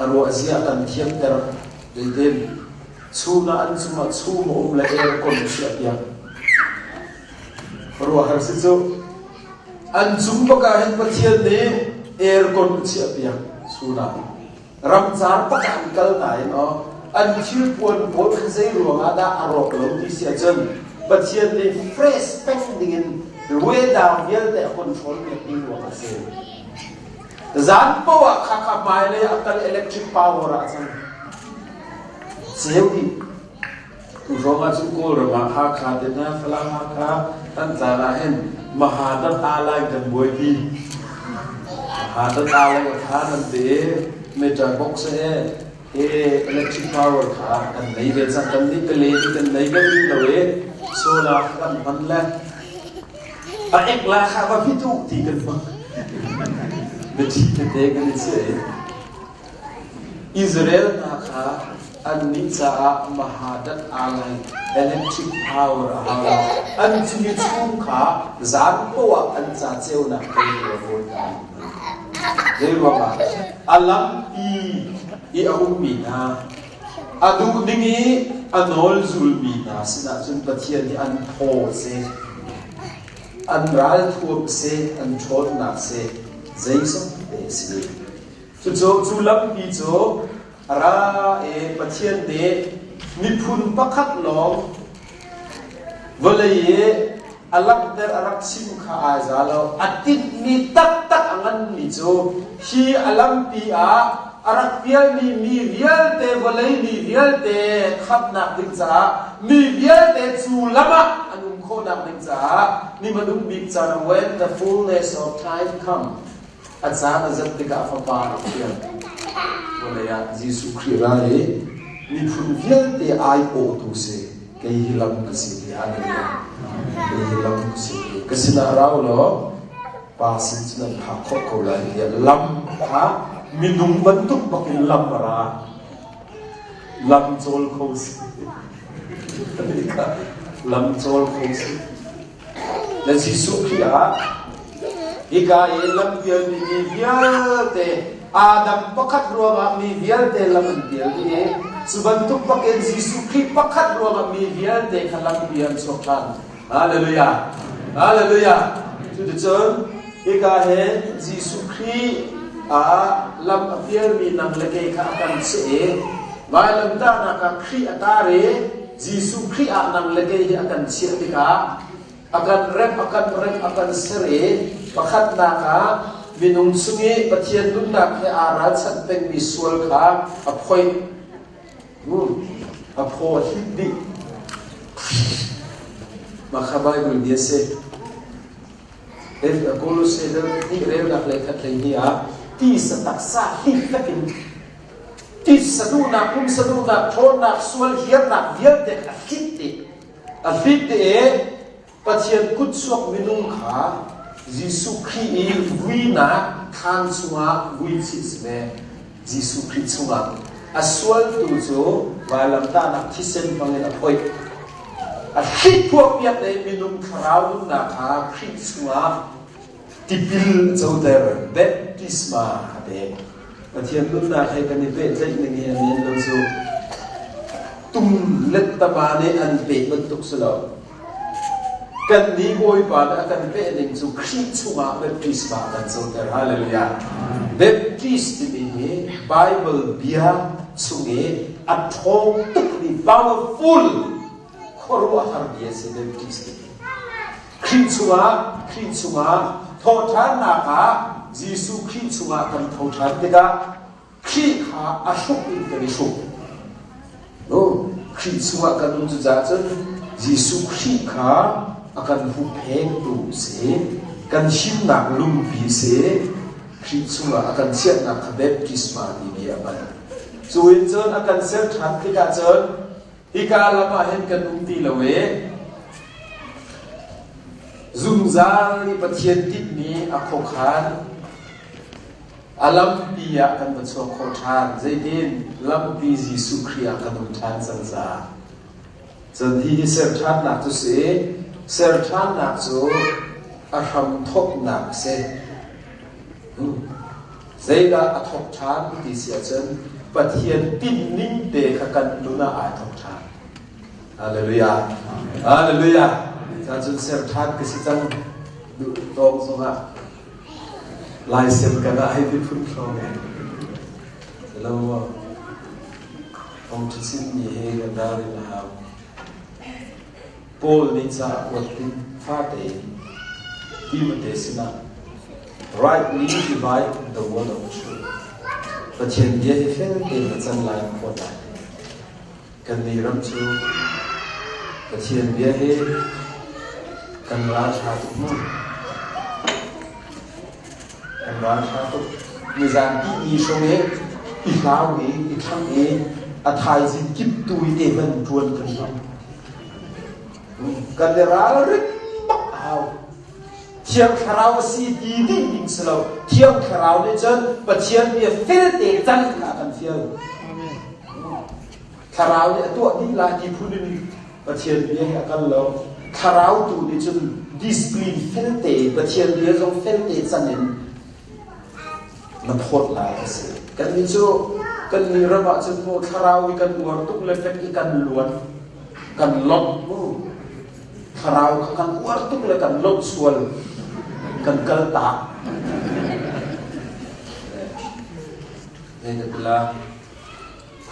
a ruah zia kan thiamter. Zeitin chun ah an cungah chum a um le aircon chiah piak. Ruahhar si cu. An cung bak ah hin Pathian nih aircon a chiahpiak chun ah. Ramcar tak ah an kal nain aw an thilpuan pawl kha zei ruangah dah a rawk lo ti si ahcun Pathian nih fresh peng dingin weather vialte a control piak ding ruangah a si. Zan poah ah khakha hmailei ah kal electric power ah cang. Ceu dih. Tu hrawng ahcun Kawlram ah Hakha te hna, Falam Hakha, Thantlang ah hin Mahadat Alai kan buaipi. Mahadat Alai a tha nan te meter box he he electric power kha kan nei ve cang kan nih pele hi kan nei ve rih lo i solar kan hman le a ek la kha va phitu ti kan hmang. Biathi tete kan i chiah i Israel hna kha annih caah Mahadat Alai electric power a hau lo. An thil chung kha zan poah an ca ceunak te rawl hna. Zeiruangah a lampi i a ummi hna a duh ding i a nawl zulmi hna sinah cun Pathian nih an thaw seh, an ralthuam seh, an ṭhawnnak seh, zeizong te a si. Cucu cu lampi cu a ra i Pathian nih miphun pakhat lawng vawlei i a langhter a rak chim kha ai za lo. A tinhmi taktak a nganmi cu hi a lampi ah a rak pialmi mi vialte vawlei mi vialte khamhnak ding caah mi vialte cu lam ah an um. khawhnak ding caah ni hmanung bik caan when the fullness of time come a caan a zat tikah fapa a thiam. Vawlei ah Jesuh Khrih ra i miphun vialte aiawhtu si kei hi lam ka si ti hallelujah. Kei hi lam ka si ti ka sinah ra u law pa sin cun an phak khawh ko lai tiah lam kha minung bantuk bakin lam a ra. Lam cawl kho si. Lam cawl kho si. Na Jesuh Khrih ah hika i lam pialmi mi vialte Adam pakhat ruangah mi vialte lam an pial dih i cu bantuk bakin Jesuh Khrih pakhat ruangah mi vialte kha lampi an chuak ṭhan. Hallelujah! Hallelujah! Cuticun hika hin Jesuh Khrih ah lam a pialmi nang le kei kha a kan chiah i vailamtahnak ah Khrih a tar i Jesuh Khrih ah nang le kei hi a kan chiah tikah a kan remh, a kan remh, a kan ser i pakhatnak ah minung chung i Pathian nunnak he aa ralchanh pengmi sual kha a phoih. A phaw a hlit dih. Mah kha Baibal bia si. Kolose dal hnih relnak le khat hlei hnih ah tisa taksa hlit takin tisa duhnak, pumsa duhnak, ṭhawnnak, sual hiarnak vialte a hlit dih. A hlit dih i Pathian kutchuak minung kha Jesuh Khrih i vuinak thlan chungah vui chih si ve. Jesuh Khrih chungah a sualtu cu vailamtahnak thisen hmangin a phoih. A hliphuakpiak le minung thlarau nunnak kha Khrih chungah tipil a coter, baptisma a pek. Pathian nunnak he kan i pehtlaih ning hi a men lo cu tum lettama nih an peh bantuk si lo. Kannih Bawipa nih a kan peh ning cu Khrih chungah baptisma a kan coter. Hallelujah. Baptist timi hi Bible bia chung i a ṭhawng tukmi powerful khuaruahhar bia si Baptist timi. Khrih chungah Khrih chungah thawhṭhannak ah Jesuh Khrih chungah kan tho ṭhan tikah Khrih kha a hruk in kan i hruk. No, Khrih chungah kan um cucaah cun Jesuh Khrih kha a kan hupphengtu si, kan himnak lungpi si, Khrih chungah a kan chiahnak kha baptisma timi a hman. Cu in cun a kan ser ṭhan tikah cun hika lam ah hin kan um ti lo i zungzal i Pathian tinhmi a khuakhan A lampi ah kan va chuak khawh ṭhan. Zeitin? Lampi Jesuh Khrih ah kan um ṭhan cang caah. Cun hihi ser ṭhannak cu si. Ser ṭhannak cu a hram thawknak a si. Zeidah a thawk ṭhan ti si ahcun Pathian tinhning te kha kan nun ah ai thawk ṭhan. Hallelujah. Hallelujah. Cun ser ṭhan ka si cang. Duh tawng zongah Laisem kan ah hei ti phun hrawng e. Lo maw? Thawngṭha chimmi he kan ralrin a hau. Paul nih ca a kuat tik fate in Timote sinah rightly divide the word of truth. Pathian bia hi fel tein na can lai na phawt lai. Kan nih ram cu Pathian bia hi kan ral ṭha tuk mu. Kan ral ṭha tuk. Nizan tihni hrawng i i hlau i i ṭhang i a thaizing kiptu i te hman ṭuan kan hmang. Kan i ralring bak a hau. Thiang Thlarau a si ti dih ding si lo. Thiang Thlarau nih cun Pathian bia felte can kha a kan fial. Thlarau nih a tuah dih lai ti phun in Pathian bia hi a kal lo. Thlarau tu nih cun discipline felte, Pathian bia zong felte can in na phawt lai a si. Kannih cu kan nih ram ah cun mu thlarau i kan uar tuk le fek i kan luan, kan lawmh mu. Thlarau kha kan uar tuk le kan lawmh sual, kan kal tak. Zeicahtiah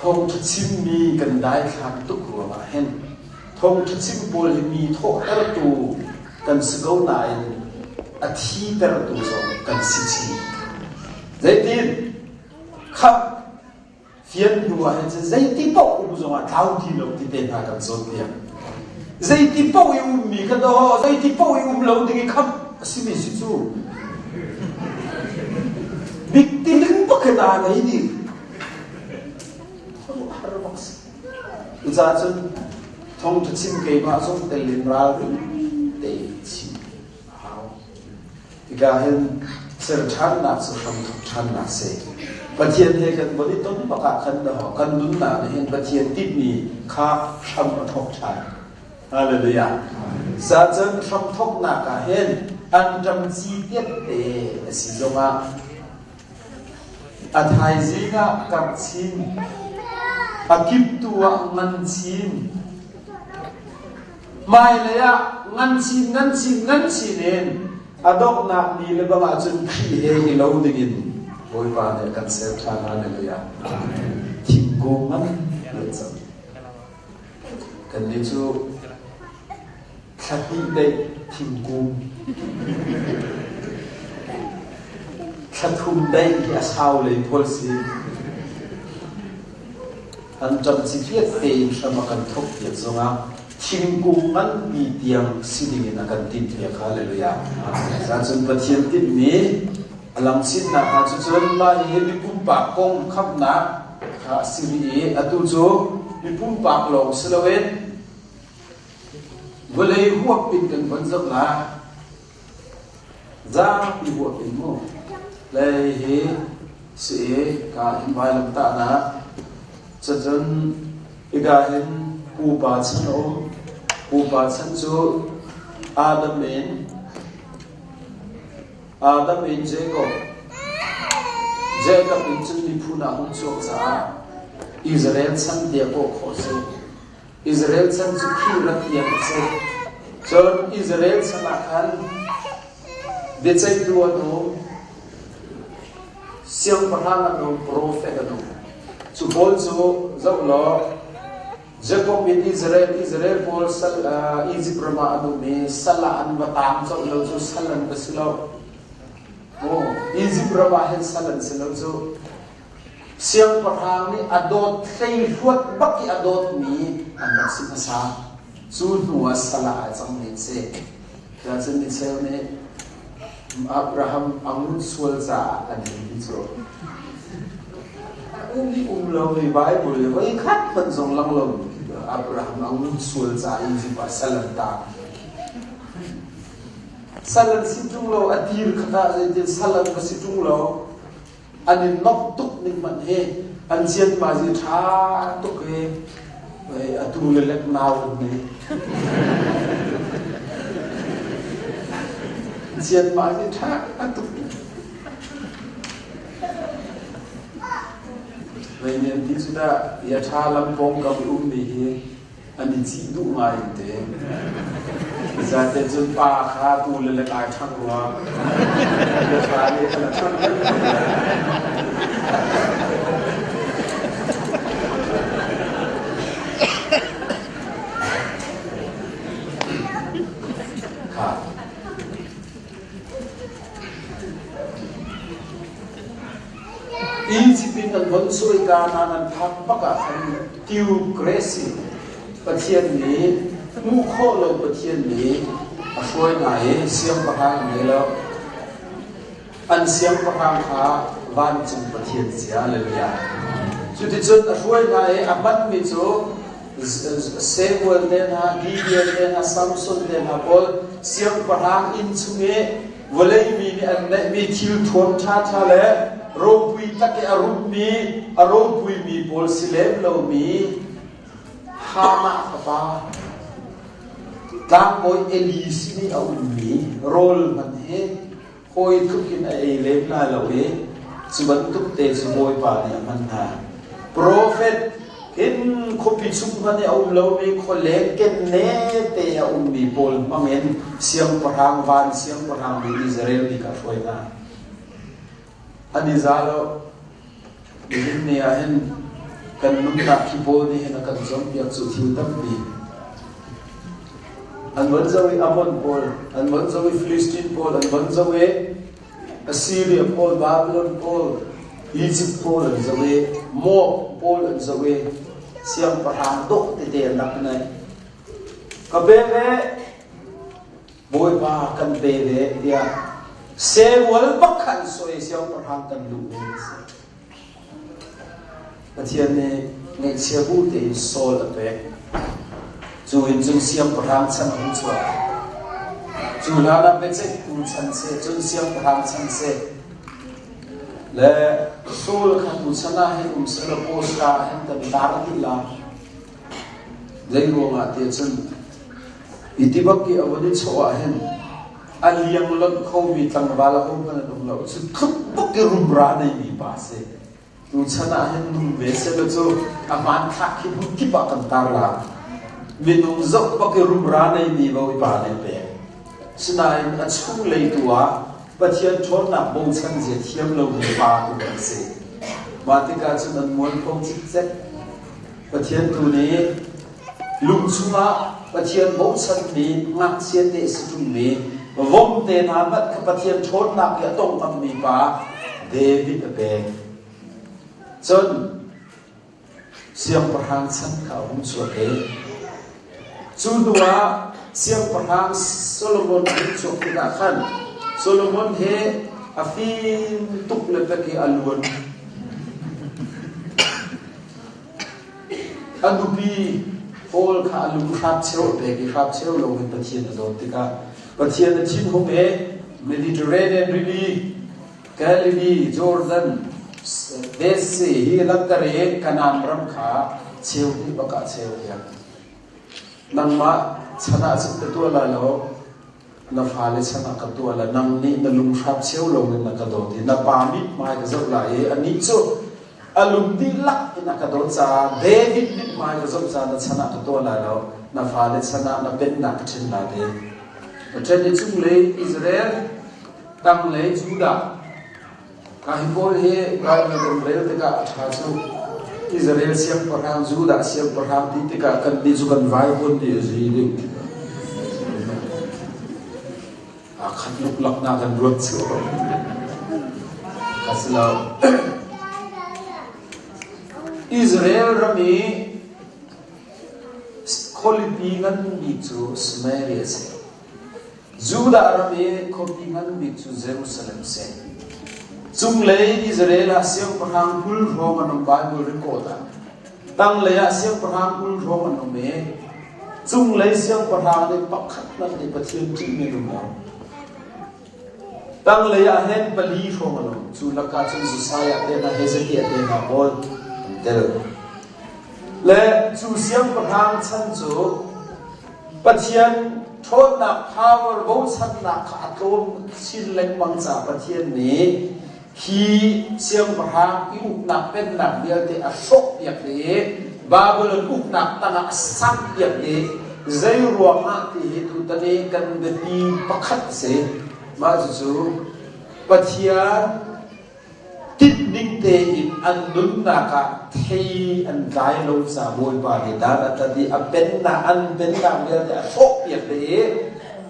thawngṭha chimmi kan daithlang tuk ruangah hin thawngṭha chim pawl hi mi thawhtertu kan si ko nain a thitertu zong kan si chih. Zeitin? Khamh fian hnu ah hin cun zeiti paoh um zongah tlau ti lo ti te hna kan cawnpiak. Zeiti paoh i ummi kha daw, zeiti paoh i um lo ding i khamh a simi si cu. Bik tiling bak he daa nei ding. Har bak si. Cucaah cun thawngṭha chim keimah zong tel in ralring tein chim a hau. Hika hin ser ṭhannak cu hramthawk ṭhannak si. Pathian he kan von i ton bak ah khan dahawh kan nunnak nih hin Pathian timhmi kha hram a thawk ṭhan. Hallelujah. Sa cun hramthawknak ah hin anṭam ci tiatte a si zongah a thaizing ah karh chin, a kiptu ah ngan chin, Hmailei ah ngan chin ngan chin ngan chin in a donghnak ni le bang ahcun Khrih he i lo dingin Bawipa nih a kan ser ṭhan. Hallelujah. Thingkung ngan an cang. Kannih cu thla hnih deih thingkung thla thum deih hi a sau lei pawl si. An ṭam citliat tein hram a kan thawkpiak zongah thingkung nganpi tiang si dingin a kan tinhpiak. Hallelujah. Cun Pathian tinhmi a lang chinnak hnga cucun mah hi mi pumpak kong khamhnak kha a si rih i atu cu mi pumpak lawng si loin vawlei huap in kan von zoh lai. Zapi huap in mu. Lei hi si i ka hin vailamtahnak cacun hika hin pupa chan a um. Pupa chan cu Adam in Adam in Jacob Jacob in cun miphun ah hung chuak caah Israel chan tiah kawh khawh si. Israel chan cu Khrih rat tiang a si. Cun Israel chan ah khan biaceihtu an um, siangpahrang an um, profet an um. Cu pawl cu zoh law Jacob in Israel, Israel pawl sal, uh, Egypt ram ah an um i sal ah an va taang colh lo cu sal an va si lo. Oh, Egypt ram ah hin sal an si lo cu. Siangpahrang nih a dawt hleihluat bak i a dawtmi an rak si hmasa. Cu hnu ah sal ah ai cangmi an si. Cun micheu nih Abraham a ngun sual caah an hei ti cu. Um i um lomi Bible i voi khat hmanh zong lang lo Abraham a ngun sual caah Egypt ah sal an taang. Sal an si ṭung lo, a dir kha tah zeitin sal an va si ṭung lo. An i nok tuk ning hmanh hi an cianmazi ṭha tuk i atu le lek nau an nei. Cianmazi ṭha tuk. Vei nih an ti cu dah, ia ṭha lam pawngkam i ummi hi an i cih duh ngai te. Zate cun pa kha tu le le ai ṭhang rua. Ṭha nih khan a ṭhang. Kha. Egypt in an von suai Kanaan an phak bak ah khan theocracy Pathian nih hmuh khawh lo Pathian nih a hruai hna i siangpahrang an ngei lo. An siangpahrang kha vancung Pathian si. Hallelujah. Cuticun a hruai hna i a hmanmi cu Samuel te hna, Gideon te hna, Samson te hna pawl siangpahrang inn chung i vawlei mi nih an neihmi thil thuam ṭhaṭha le ropui tak i a rummi a ropuimi pawl si lem lomi Hamah fapa tlangbawi Eli sin i a ummi rawl hmanh hi hawi tluk in a ei lem lai lo i cu bantuk te cu Bawipa nih a hman hna. Profet hin khuapi chung hmanh i a um lomi khualeng kenne te a ummi pawl hmangin siangpahrang van siangpahrang nih Israel mi kha a hruai hna. An i za lo. Nihin ni ah hin kan nunnak hi pawl nih hin a kan cawnpiak cu thil tampi. An von zoh i Ammon pawl, an von zoh i Philistine pawl, an von zoh i Assyria pawl, Babylon pawl, Egypt pawl an zoh i Moab pawl an zoh i siangpahrang dawh tete an rak nei. Ka pe ve, Bawipa kan pe ve tiah Samuel bak khan soi siangpahrang kan luh ve a si. Pathian nih ngaihchia bu tein Saul a pek. Cu in cun siangpahrang chan a hung chuak. Cu hlan ah biaceihtu chan seh, cun siangpahrang chan seh, le Saul kha tuchan ah hin um selaw poster ah hin kan tar dih la. Zei ruangah tiah cun i tibak i a vun i chawh ah hin a liang lonh khomi tlangval a hmanh an um lo. Cu tluk bak i rumra neimi pa a si. Tuchan ah hin nung ve selaw cu a hmanthlak hi hmun kip ah kan tar la. Minung zoh bak i rumra neimi bawipa nih a pek. Sinain a chunglei tu ah Pathian ṭhawnnak bochan zia thiam lomi pa tu kan si. Mah tikah cun an mualpho cikcek. Pathian tu nih lung chungah Pathian bochanmi ngakchia te si ṭungmi vom te hna hmanh kha Pathian ṭhawnnak i a tong ngammi pa David a pek. Cun siangpahrang chan kha a hung chuak i cu hnuah siangpahrang Solomon a hung chuak tikah khan Solomon he a fim tuk le pek i a luan. A nupi Paul kha a lung hrapcheu a pek i hrapcheu loin Pathian a dawt tikah Pathian a thinhung i Mediterranean rili Galilee, Jordan, Dead Sea hi langhter i Kanaan ram kha cheu hnih bak ah cheu piak. Nangmah chan ah cun ka tuah lai lo, na fale chan ah ka tuah lai. Nang nih na lung hrap cheu lo in na ka dawt i na pa mithmai ka zoh lai i anih cu a lung dihlak in a ka dawt caah David mithmai ka zoh caah na chan ah ka tuah lai lo, na fale chan ah na pennak ka ṭhen lai ti. Ṭhen i cunglei Israel Tanglei Judah ka hi pawl hi Bible kan rel tikah a ṭha cu Israel siangpahrang Judah siangpahrang ti tikah kan nih cu kan vaivuan nih a zi ding a khat luklak na kan ruat cu ka si lo. Israel ram i khualipi ngan bik cu Samaria a si. Judah ram i khuapi ngan bik cu Jerusalem si. Cunglei Israel ah siangpahrang 20 hrawng an um Bible record ah. Tanglei ah siangpahrang 20 hrawng an um i cunglei siangpahrang nih pakhat hmanh nih Pathian ṭihmi an um lo. Tanglei ah hin pali hrawng an um. Cu lakah cun Josiah te hna Hezekiah te hna pawl an tel. Le cu siangpahrang chan cu Pathian ṭhawnnak power bochannak kha a tlawm chin lengmang caah Pathian nih hi siangpahrang i uknak pennak vialte a hrawhpiak i Babylon uknak tangah a samhpiak i zei ruangah ti hi tutan i kan biapi pakhat a si. Mah cucu Pathian Tinhning tein an nunnak ah thei an tlai lo caah Bawipa nih dan a tat i a pennak an pennak vialte a hrawhpiak dih i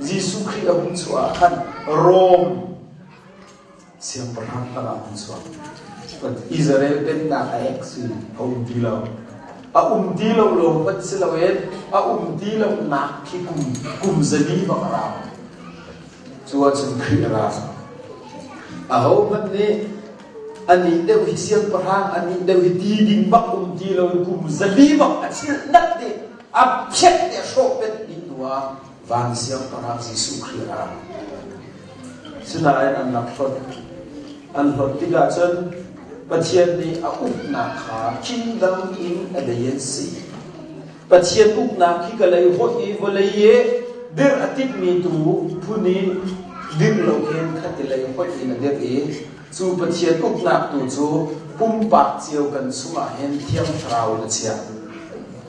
Jesuh Khrih a hung chuah ah khan Rom siangpahrang tangah a hung chuak. Israel pennak a ek si a um ti lo. A um ti lo lawng hmanh si loin a um ti lonak khi kum kum zali bak a rau. Cu ahcun Khrih a ra. Ahohmanh nih anih deuh hi siangpahrang, anih deuh hi ti ding bak um ti loin kum zali bak a chilh nat dih, a phiat dih, a hrawh pet dih hnu ah van siangpahrang Jesuh Khrih a ra. Sinain an rak hlawt. An hlawt tikah cun Pathian nih a uknak kha kingdom in a dei an si. Pathian uknak hi ka lei hoih i vawlei i dirh a timhmi tu phun i dirh lo khin khati lei hoih in a dirh i cu Pathian uknak tu cu pumpak cio kan chungah hin Thiang Thlarau in a chiah.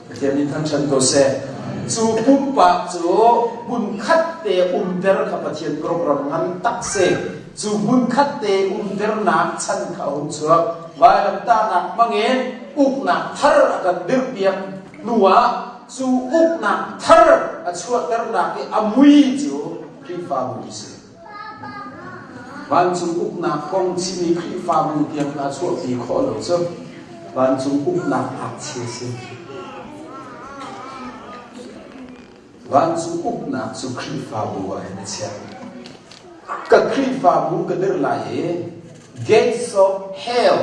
Pathian nih thangṭhat ko seh. Cu pumpak cu hmunkhat te umter kha Pathian program ngan tak si. Cu hmunkhat te umternak chan kha a hung chuak. Vailamtahnak hmangin uknak thar a kan dirhpiak hnuah cu uknak thar a chuahternak i a mui cu Khrihfabu a si. Vancung uknak kong chimi Khrihfabu tiang hna chuahpi khawh lo cu vancung uknak ngakchia si. Vancung uknak cu Khrihfabu ah hin a chiah. Ka Khrihfabu ka dirh lai i gates of hell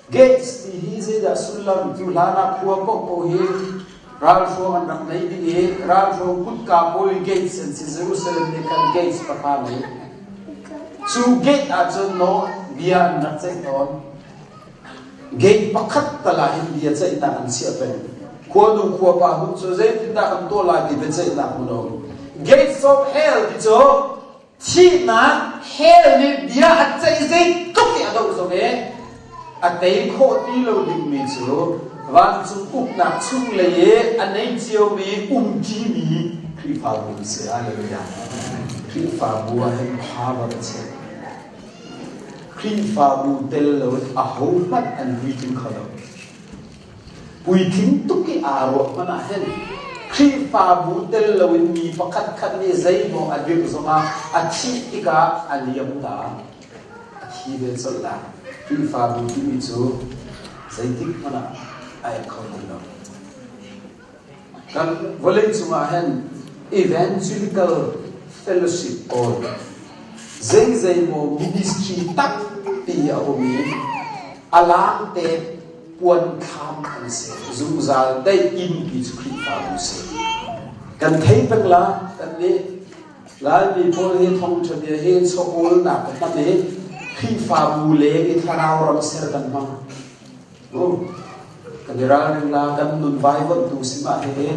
gates ti hi zeidah sullam cu hlan ah khua paohpaoh hi ralhruang an rak nei dih i ralhruang kutka pawl i gates an si Jerusalem nih khan gates pahra nei cu gate ahcun maw bia an rak ceih tawn Gate pakhat tal ah hin bia ceihnak an chiah peng. Khuanu khuapa hmun cu zeitindah kan tuah lai ti biaceihnak hmun a um. Gates of hell ti cu thihnak hell nih bia a ceih zeitluk i a doh zong i a tei khawh ti lo dingmi cu vancung uknak chunglei i a nei ciomi umṭimi Khrihfabu an si. Hallelujah. Khrihfabu ah hin power a chiah. Khrihfabu tel loin ahohmanh an puitling kho lo. Puitling tuk i aa ruah hmanh ah hin Khrihfabu tel loin mi pakhatkhat nih zeimaw a dirh zongah a thih tikah a liam ta. A thi ve colh lai. Khrihfabu timi cu zeitik hmanh ah a ek kho ti lo. Kan vawleicung ah hin evangelical fellowship pawl zeizeimaw ministry tampi a um i a laangte puan thlam an si. Zungzal daih inn ti cu Khrihfabu si. Kan thei peng la kan nih Laimi pawl hi thawngṭha bia hi chawhawlnak ka hman i Khrihfabu leng i thlarau ram ser kan hmang. Kan i ralring la, kan nun vaivuanhtu si mah hihi.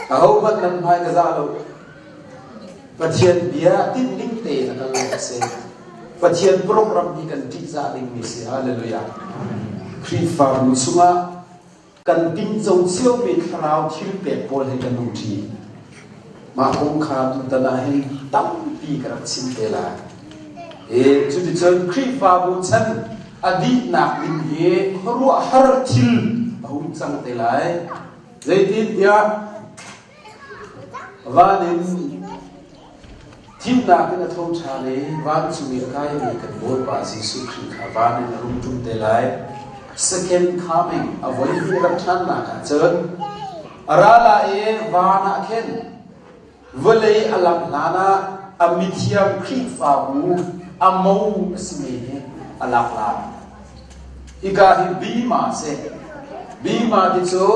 Ahohmanh nan hmai ka zah lo. Pathian bia tinhning tein a kal lo a si. Pathian program hi kan ṭihzah dingmi si. Hallelujah. Khrihfabu chungah Kan tinco ciomi thlarau thil pek pawl he kan umṭi. Mah kong kha tutan ah hin tampi ka rak chim te lai. E, cuticun Khrihfabu chan a dihnak ding hi khuaruahhar thil a hung cang te lai. Zeitintiah Van in thimnak in a tho ṭhan i vancung i a kaimi kan Bawipa Jesuh Khrih kha van in a rung ṭum te lai. Second coming a voi hnih rat ṭhannak ah cun a ra lai i van ah khin vawlei a lamh hlan ah a mithiang Khrihfabu a mo a simi hi a lak lai. Hika hi bima a si. Bima ti cu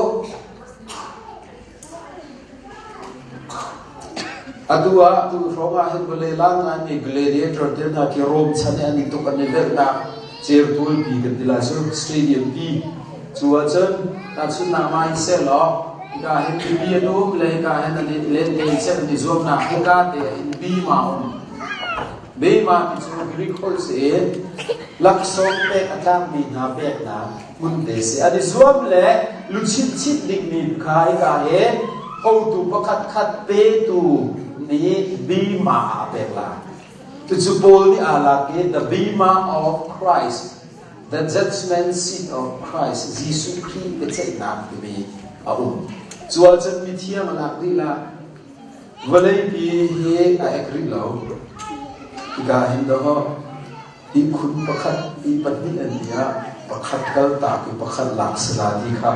Atu ah tu hrawng ah hin vawlei lang ngaimi gladiator te hna khi Rome chan i an i tuk an i velhnak certualpi kan ti lai cu stadium pi. Cu ahcun tahchunhnak ma in seh law hika hin mipi an um le hika hin an i lente in seh an i zuamnak hika te ah hin bima um. Bima ti cu Greek holh si i laksawng pek a tlakmi hna peknak hmun te si. An i zuam le luchin chit dingmi kha hika hi hotu pakhat khat petu nih bima ah a pek lai. Cucu Paul nih aa lak i the bima of Christ, the judgment seat of Christ, Jesuh Khrih biaceihnak timi a um. Cu ahcun mithiang a lak dih la. Vawleipi hi a ek rih lo. Hika hin dawh Ihkhun pakhat i pahnih an ti ah pakhat kaltak i pakhat lak si la ti kha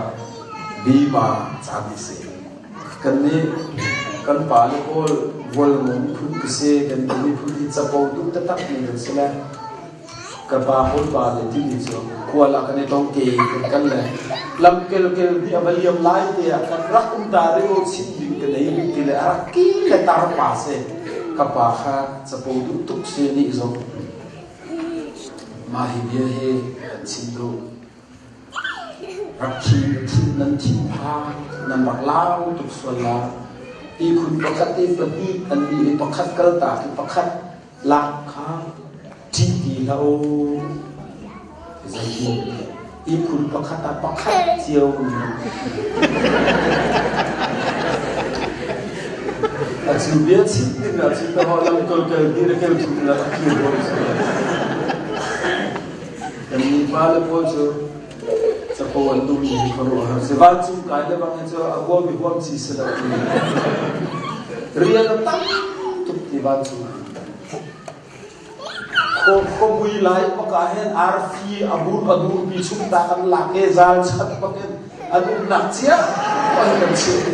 bima caan a si. Kannih kan pale pawl Vualngo miphun ka si, kan miphun hi capo duh taktak mi kan si le ka pa hawi pa le timi cu khual ah kan i tong ke kan kal le lam kelkel nih a va liam lai te ah kan rak um ta rih o chim ding ka nei rih ti le a rak ki le tar pa si ka pa kha capo duh tuk si nih zong mah hi bia hi kan chim duh rak thi thin nan thin phang nan rak lau tuk sual la ihkhun pakhat i pahnih an nih i pakhat kaltak i pakhat lak kha ṭih ti hlah u zeitin ihkhun pakhat ah pakhat cio a cu bia chim ding ah cun ka lam kal kal ni le kel thum la a kir ko kan ni pa le pawl cu capo an duh mi hi khuaruahhar si vancung kai le bang hi cu a huam i huam ci si lo rian a tam tuk ti vancung ah Khuamui lai bak ah hin arfi a bur a durpi chung ta kan lak i zal chat bak in an umnak cia an kan chimh.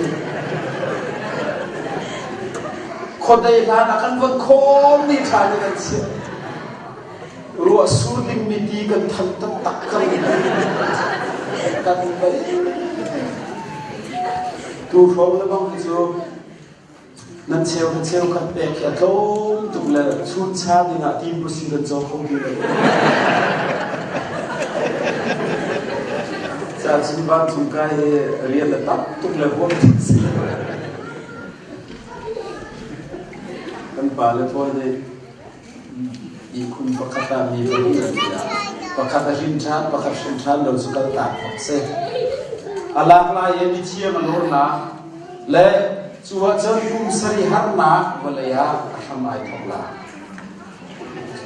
Khuadei hlan ah kan von khawm ni ṭhan i kan chiah. Ruah sur dingmi ti kan than taktak cang. Kan bei. Tu hrawng le bang hi cu nan cheu na cheu khat pek hi a tlawm tuk le chuncha ding ah tim pusi kan caw kho ti lo. Cacun vancung kai hi rian a tam tuk le huam tuk si. Kan pale pawl nih ihkhun pakhat ah mi pahnih an ti ah pakhat a hrin ṭhan, pakhat hrin ṭhan lo cu kaltak bak si. A lak lai i mithiam a lawrnak le cu ahcun kum sarih harnak vawlei ah a hram ai thawk lai.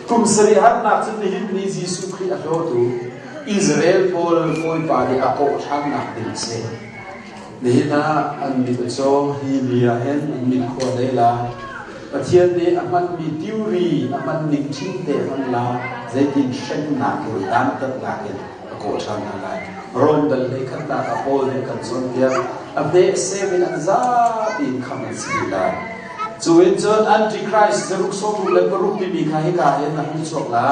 Kum sarih harnak cu nihin ni Jesuh Khrih a hlawtu Israel pawl Bawipa nih a kawh ṭhannak ding a si. Nihin ah an mit a caw. Hi ni ah hin an mit khua dei la. Pathian nih a hmanmi theory a hman ning ṭhing te hman la zeitin hremnak in dantatnak in a kawh ṭhan hna lai. Rom dal hlei khatnak ah Paul nih a kan cawnpiak. A hne sem in an zapi in khamh an si dih lai. Cu in cun Antichrist zaruk sawmruk le paruk timi kha hika hin a hung chuak la.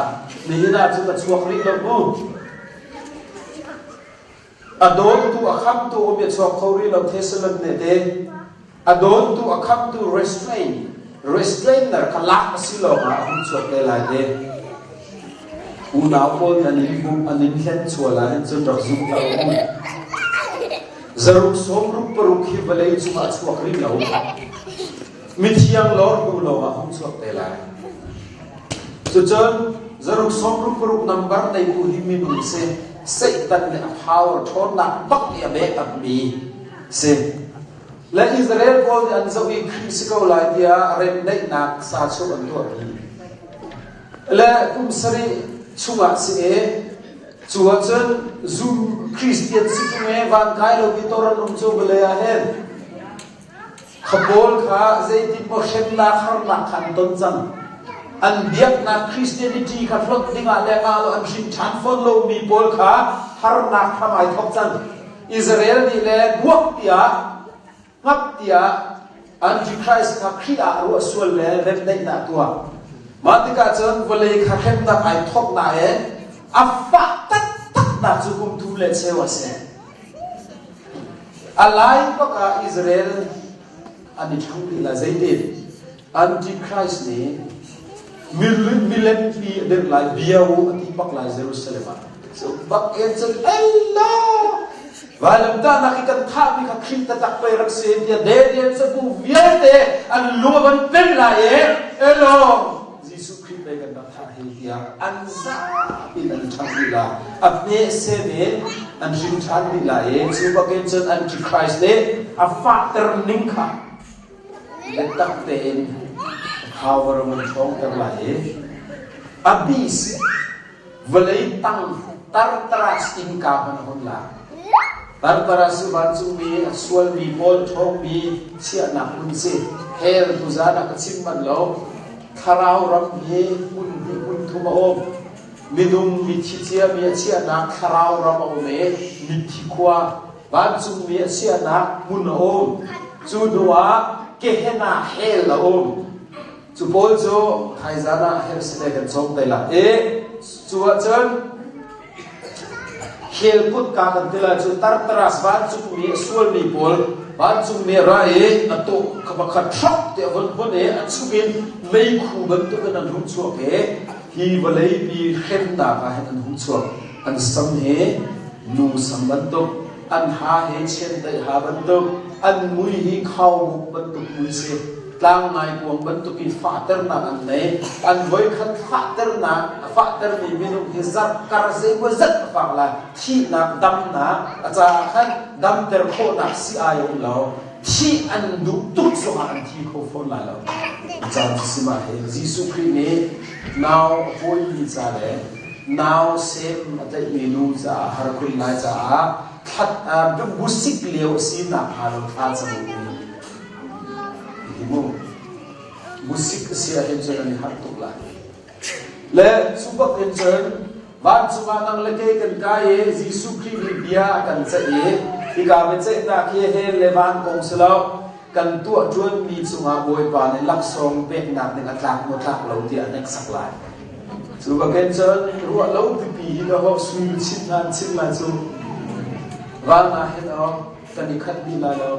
Nihin ah cun a chuak rih lo mu. A dawttu a khamtu um i a chuak kho rih lo Thessalon te a dawttu a khamtu restrain restrainer kha lak a si lawng ah a hung chuak te lai te. Unau pawl nan in bum an in hlen chual ah hin cun rak zum hlah u. Zaruk sawmruk paruk hi vawlei cungah a chuak rih lo. Mithiang lawr hnu lawng ah hung chuak te lai. Cucun zaruk sawmruk paruk nambar neitu hi minung si. Satan nih a power ṭhawnnak bak i a backup-mi si. Le Israel pawl nih an zoh i Khrih si ko lai tiah remdaihnak sa chuah an tuahpi. Le kum sarih chungah si e, cu ahcun zum Christian si ṭung e van kai lomi tor an um cu vawlei ah hin Kha pawl kha zeitinmaw hremnak harnak kha an ton cang. An biaknak Christianity kha hlawt dingah le ngah lo an hrin ṭhan fawn lomi pawl kha harnak hram ai thawk cang. Israel nih le buak tiah hngap tiah Antichrist kha Khrih ah ruah sual le remdaihnak tuah. Mah tikah cun vawlei kha hremnak ai thawk nain a fah taktaknak cu kum thum le cheu a si. A lai bak ah Israel an i ṭhang dih lai. Zeitin? Antichrist nih milempi a dirh lai, bia u a ti bak lai Jerusalem ah. Cu bak in cun Allah! Vailamtahnak i kan thahmi kha Khrih taktak pei rak si tiah Daniel cabu vialte an lung a van pem lai i elo Jesuh Khrih pei kan rak thah hi tiah an zapi in an ṭhang dih la. A hme sem in an hring ṭhan dih la i cu bakin cun Antichrist nih a fahter ning kha biatak tein power a vun ṭhawngter lai i a beast vawlei tang Tartarus innka hmanh a hun la. Tartarus cu vancungmi a sualmi pawl ṭhawngmi chiahnak hmun si. Hell tuzan ah ka chim manh lo. Thlarau ram hi hmun hnih hmun thum a um. Minung mithi ciami a chiahnak thlarau ram a um i mithi khua vancungmi a chiahnak hmun a um. Cu hnu ah Gehenna hell a um. Cu pawl cu thaizan ah Hersile kan cawm te lai i cu ahcun hell kutka kan ti lai cu Tartarus vancungmi a sualmi pawl vancungmi a ra i a tawh kha pakhat hrok ti a vun hun i a chungin meikhu bantukin an hung chuak i hi vawleipi hremnak ah hin an hung chuak. An sam hi nu sam bantuk, an ha hi chiandeih ha bantuk, an mui hi khaubuk bantuk mui si. Tlang ngaikuang bantuk in fahternak an nei. An voikhat fahternak a fahtermi minung hi zarh kar zeimaw zat a fak lai. Thihnak, damnak a caah khan damter khawhnak si ai um lo. Thih an duh tuk zongah an thi kho fawn lai lo. Caan cu si mah hi Jesuh Khrih nih nau a pawimi ca le nau sem a tlaihmi nu caah har khun lai caah thlat busik lio a si nakhnga lo thla cam u ti mu musik a si ahhin cun an i harh tuk lai. Le cu bak in cun vancung ah nang le kei kan kai i Jesuh Khrih nih bia a kan ceih i hika biaceihnak hi hell le van kong si lo. kan tuah ṭuanmi cungah Bawipa nih laksawng peknak ding a tlak maw tlak lo tiah a hneksak lai. Cu bakin cun ruah lo pipi hi dawh sui luchin hna an chim lai cu. Van ah hin aw kan i khat dih lai lo.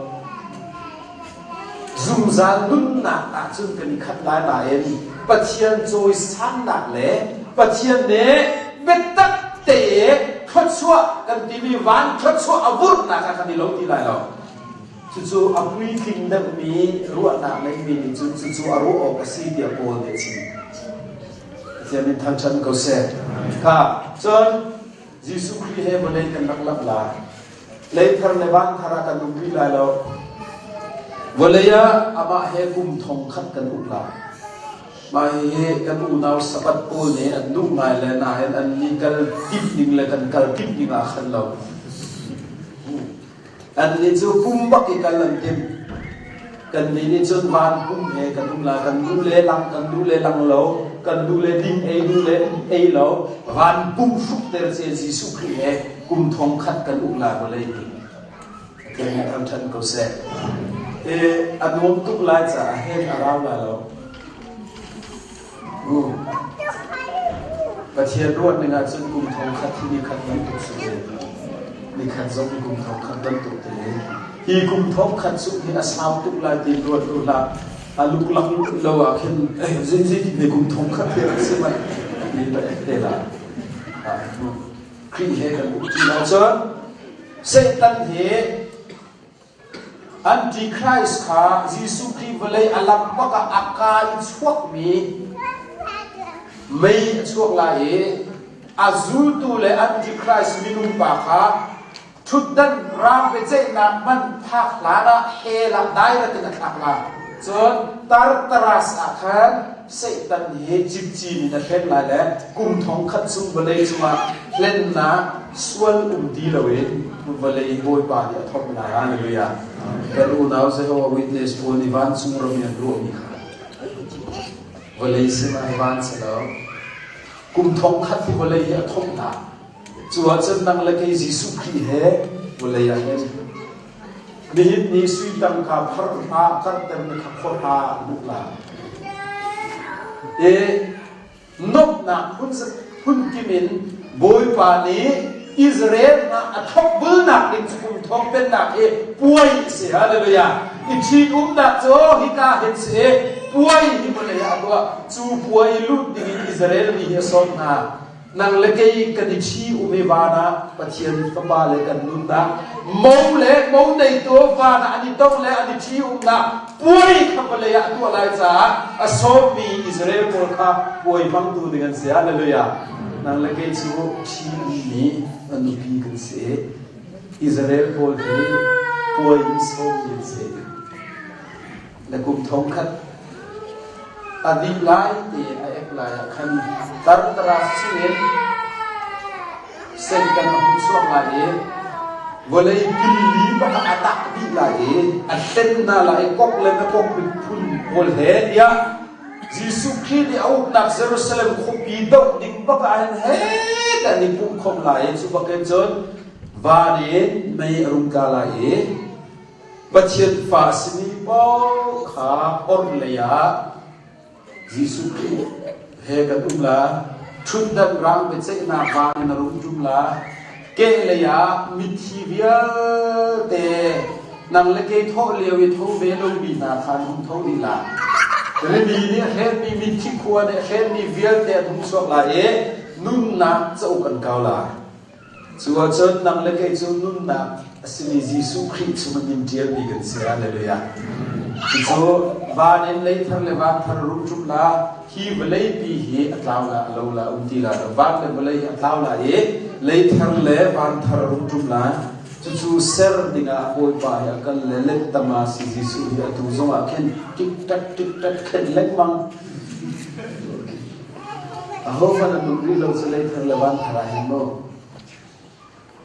Zungzal nunnak ahcun kan i khat lai nain Pathian cawisannak le Pathian nih biatak te thluachuah kan timi van thluachuah a vurhnak ah kan i lo ti lai lo. Cucu a puitling deuhmi ruahnak ngeimi nih cun cucu a ruah awk a si tiah Paul nih a chim. Pathian min thangṭhat ko seh. Kha cun Jesuh Khrih he vawlei kan rak lamh lai. Leithar le vanthar ah kan um rih lai lo. Vawlei ah amah he kum thong khat kan uk lai. Mah hihi kan unau Sabbath pawl nih an duh ngai le nain an ni kal timh ning le kan kal timh ning ah khan lo. Annih cu pum bak i kal an timh. Kannih nih cun van pum he kan um lai. Kan duh le lang, kan duh le lang lo, kan duh le ding ei duh le ei lo, van pum hrukter ce Jesuh Khrih he kum thong khat kan uk lai vawlei hi. Pathian nih thangṭhat ko seh. E, a nuam tuk lai caah hen a rau lai lo. Pathian ruat ning ahcun kum thong khat hi ni khat bantuk si ve. Ni khat zong hi kum thong khat bantuk te. Hi kum thong khat chung hi a sau tuk lai ti ruat u hlah. A luklak lo ah khin eh zei zei ti ne kum thong khat te a si mai ti ba ek te la. Khrih he kan uk ti la cun Satan hi Antichrist kha Jesuh Khrih vawlei a lam bak ah a kaa i chuakmi mei a chuak lai i a zultu le Antichrist minung pa kha ṭhutdan rang biaceihnak hmanh phak hlan ah hell ah direct in a thlak lai. Cun Tartarus ah khan Satan hi cimcin in a hlen lai le kum thong khat chung vawlei cungah hlennak sual um ti loin vawlei Bawipa nih a thawk lai. Hallelujah. Kan unau Jehovah Witness pawl nih vancung ram i an ruahmi kha vawlei sinah van si lo. Kum thong khat hi vawlei hi a thawknak. Cu ahcun nang le kei Jesuh Khrih he vawlei ah hin Nihin ni sui tangka phar hna karhter ni kha khua hna luh la. E nomhnak phun phun kim in Bawipa nih Israel hna a thawk bulnak ding cu kum thong pennak hi puai a si. Hallelujah. I ṭhitumnak cu hika hin si puai hi vawlei ah a tuah. Cu puai lut ding in Israel mi hi a sawm hna. Nang le kei kan i ṭhi um i van ah Pathian fapa le kan nunnak mo le mo neitu van ah an i tong le an i ṭhi umnak puai kha vawlei ah a tuah lai caah a sawmmi Israel pawl kha puai hmangtu ding an si. Hallelujah. Nang le kei cu ṭhi ummi a nupi kan si. Israel pawl hi puai in sawmmi an si. Na kum thong khat a dih lai ti a ek lai ah khan Tartaras chungin Satan a hung chuak lai i vawlei killi bak ah a tah dih lai i a hlen hna lai i kok le na kok phun pawl he tiah Jesuh Khrih nih a uknak Jerusalem khuapi doh ding bak ah hin he kan i pumh khom lai i cu bakin cun van in mei a rung tla lai i Pathian fa a simi paoh kha orhlei ah Jesuh Khrih he kan um la. Ṭhutdan rang biaceihnak van in a rung ṭum la. Kehlei ah mithi vialte nang le kei thawh lio i tho ve lomi hna kha an hung tho dih la. Rili nih a hlenmi mithi khua nih a hlenmi vialte an hung chuak lai i nunnak cauk an kau lai. Cu ahcun nang le kei cu nunnak a simi Jesuh Khrih chung in ṭialmi kan si. Hallelujah. Cucu van in leithar le van thar rumṭum la hi vawleipi hi a tlau la a lo la um ti la lo van le vawlei hi a tlau la i leithar le van thar rumṭum la cucu ser dingah Bawipa hi a kal le lettama si Jesuh hi atu zongah khin tik tak tik tak khen lengmang Ahohmanh an um rih lo cu leithar le vanthar ah hin maw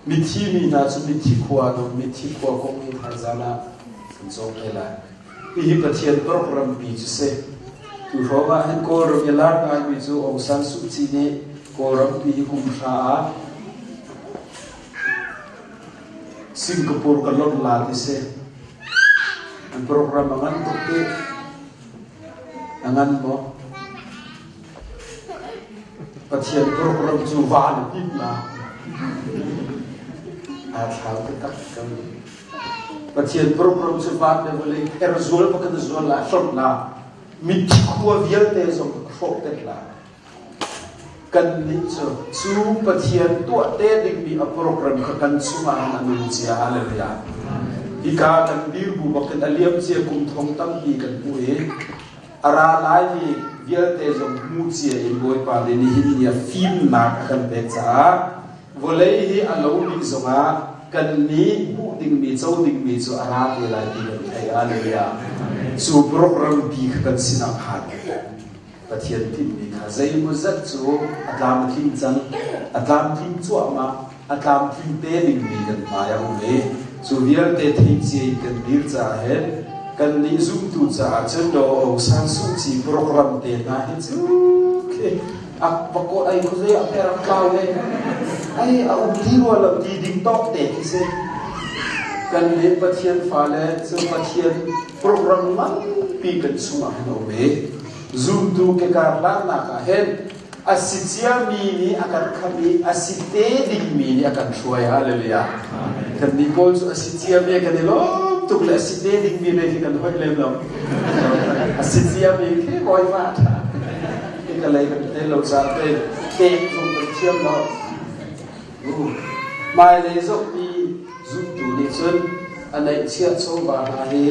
mithi mi hna cu mithi khua an um mithi khua kong hi thaizan ah kan cawng te lai. Hihi Pathian program pi cu si. Tu hrawng ah hin Kawlram i lar ngaimi cu Aung San Suu Kyi nih Kawlram pi hi kum hra ah Singapore ka lawmh la ti si. An program a ngan tuk ti. A ngan maw? Pathian program cu van a hnin la. Aa thlau taktak ko. Pathian program cu van le vawlei pher zual pakhat zual la hlonh la. Mithi khua vialte zong hrawh tet la. Kannih cu cu Pathian tuah te dingmi a program kha kan chungah hin a nung cia. Hallelujah. Hika kan dir bu bakin a liam cia kum thong tampi kan hmuh i a ra laimi vialte zong hmu cia in Bawipa nih nihin ni ah fimnak a kan pek caah vawlei hi a lo dih zongah kan nih hmuh dingmi co dingmi cu a ra te lai ti kan theih. Hallelujah. Cu program pi kha kan sinah phan. Pathian tinhmi kha zeimawzat cu a tlamtling cang, a tlamtling cuahmah, a tlamtling te dingmi kan hmai a um i cu vialte thei cia in kan dir caah hin kannih zumtu caah cun Daw Aung San Suu Kyi program te hna hi cu khi a pakawt ai khuazei ah rak tlau le ai a um ti rua lo ti ding tawk te khi si. Kan nih Pathian fale cu Pathian program nganpi kan chungah hin a um i Zumtu kekar hlannak ah hin a si ciami nih a kan khamh i a si te dingmi nih a kan hruai. Hallelujah. Kan nih pawl cu a si ciami kan i lawm tuk le a si te dingmi le khi kan hoih lem lo. A si ciami khi bawipa a ṭha. Hi ka lei kan te lo caah te pek zong kan thiam lo. Hmailei zohmi zumtu nih cun a neihchiah chawva hna hi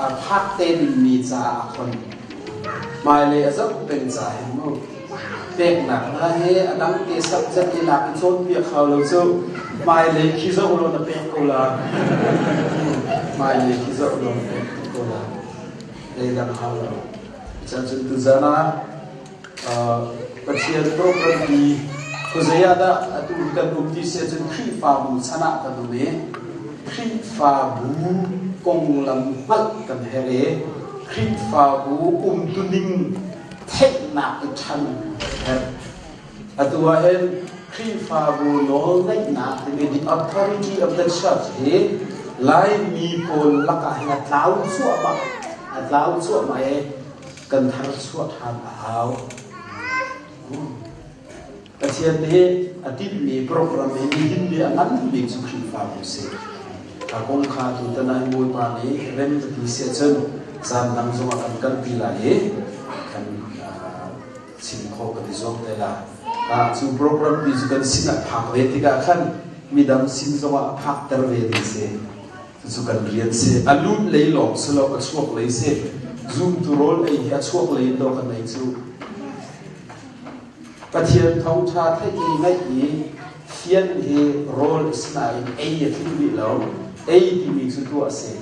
a phak te dingmi caah a khon. Hmailei a zoh peng caah hin mu peknak hna hi a dang te subject i lak i cawnpiak hau lo cu hmailei khi zoh law na pek ko la. Hmailei khi zoh law na pek ko la. Leidang hau lo. Cun tuzan ah Pathian program hi khuazei ah dah atu hi kan um ti si ahcun Khrihfabu chan ah kan um i Khrihfabu konglam hngalh kan herh i Khrihfabu umtuning theihnak i ṭhan herh. Atu ah hin Khrihfabu nawlngeihnak timi the authority of the church hi Laimi pawl lakah hin a tlau cuahmah a tlau cuahmah i kan tharchuah ṭhan a hau. Pathian nih a timhmi program hi nihin ni a ngan bik cu Khrihfabu si. A kong kha tutan ah Bawipa nih rem a ti si ahcun caan dang zongah kan kalpi lai i kan chim khawh kan i zuam te lai. Cu program pi cu kan sin ah phak ve tikah khan midang sin zongah phakter ve ding si. Cucu kan rian si. A lut lei lawng si lo, a chuak lei si. Zumtu rawl ei hi a chuak lei in dawh kan ei cu. Pathian thawngṭha theih i ngaih i fian hi rawl a si nain ei a tling rih lo. Ei timi cu tuah a si.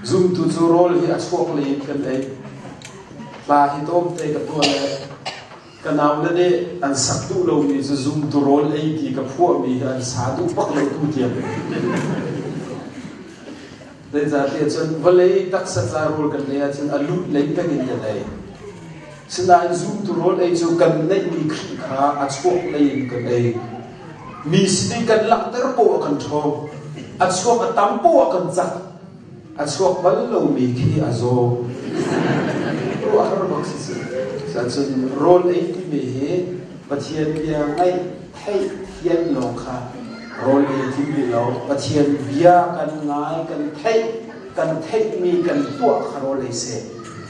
Zumtu cu rawl hi a chuak lei in kan ei. Hla hi tlawmte ka tuah le Ka naule nih an sak duh lomi cu zumtu rawl ei ti ka phuahmi hi an sa duh bak lo tu tiang. Zeicahtiah cun vawlei taksa ca rawl kan ei ahcun a lut lei peng in kan ei. Sinain zumtu rawl ei cu kan neihmi Khrih kha a chuak lei in kan ei. Mi sin kan langhter poah kan ṭhawng. A chuak a tam poah kan cak. A chuak bal lomi khi a zaw. Ruah har bak si si. Cun rawl ei timi hi Pathian bia ngaih theih fian lawng kha rawl ei a tling rih lo. Pathian bia kan ngai, kan theih, kan theihmi kan tuah kha rawl ei si.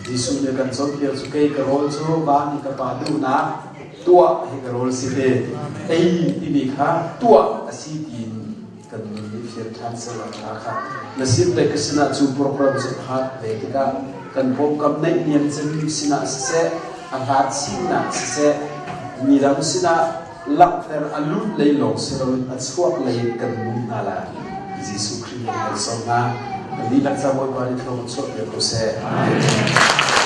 Jesuh nih kan cawnpiak cu kei ka rawl cu van i ka Pa duhnak tuah hi ka rawl si te. Ei timi kha tuah a si tiin kan nun nih fian ṭhan sehlaw ṭha kha na sin le ka sinah cu program cu phat ve tikah kan pawngkam naihniam cem sinah siseh a hlat sinnak siseh midang sinah langhter a lut lei lawng si loin a chuak lei in kan nung hna lai. Jesuh Khrih nih kan sawm hna. Kan dihlak ca Bawipa nih thlawm chuah piak ko seh. Amen.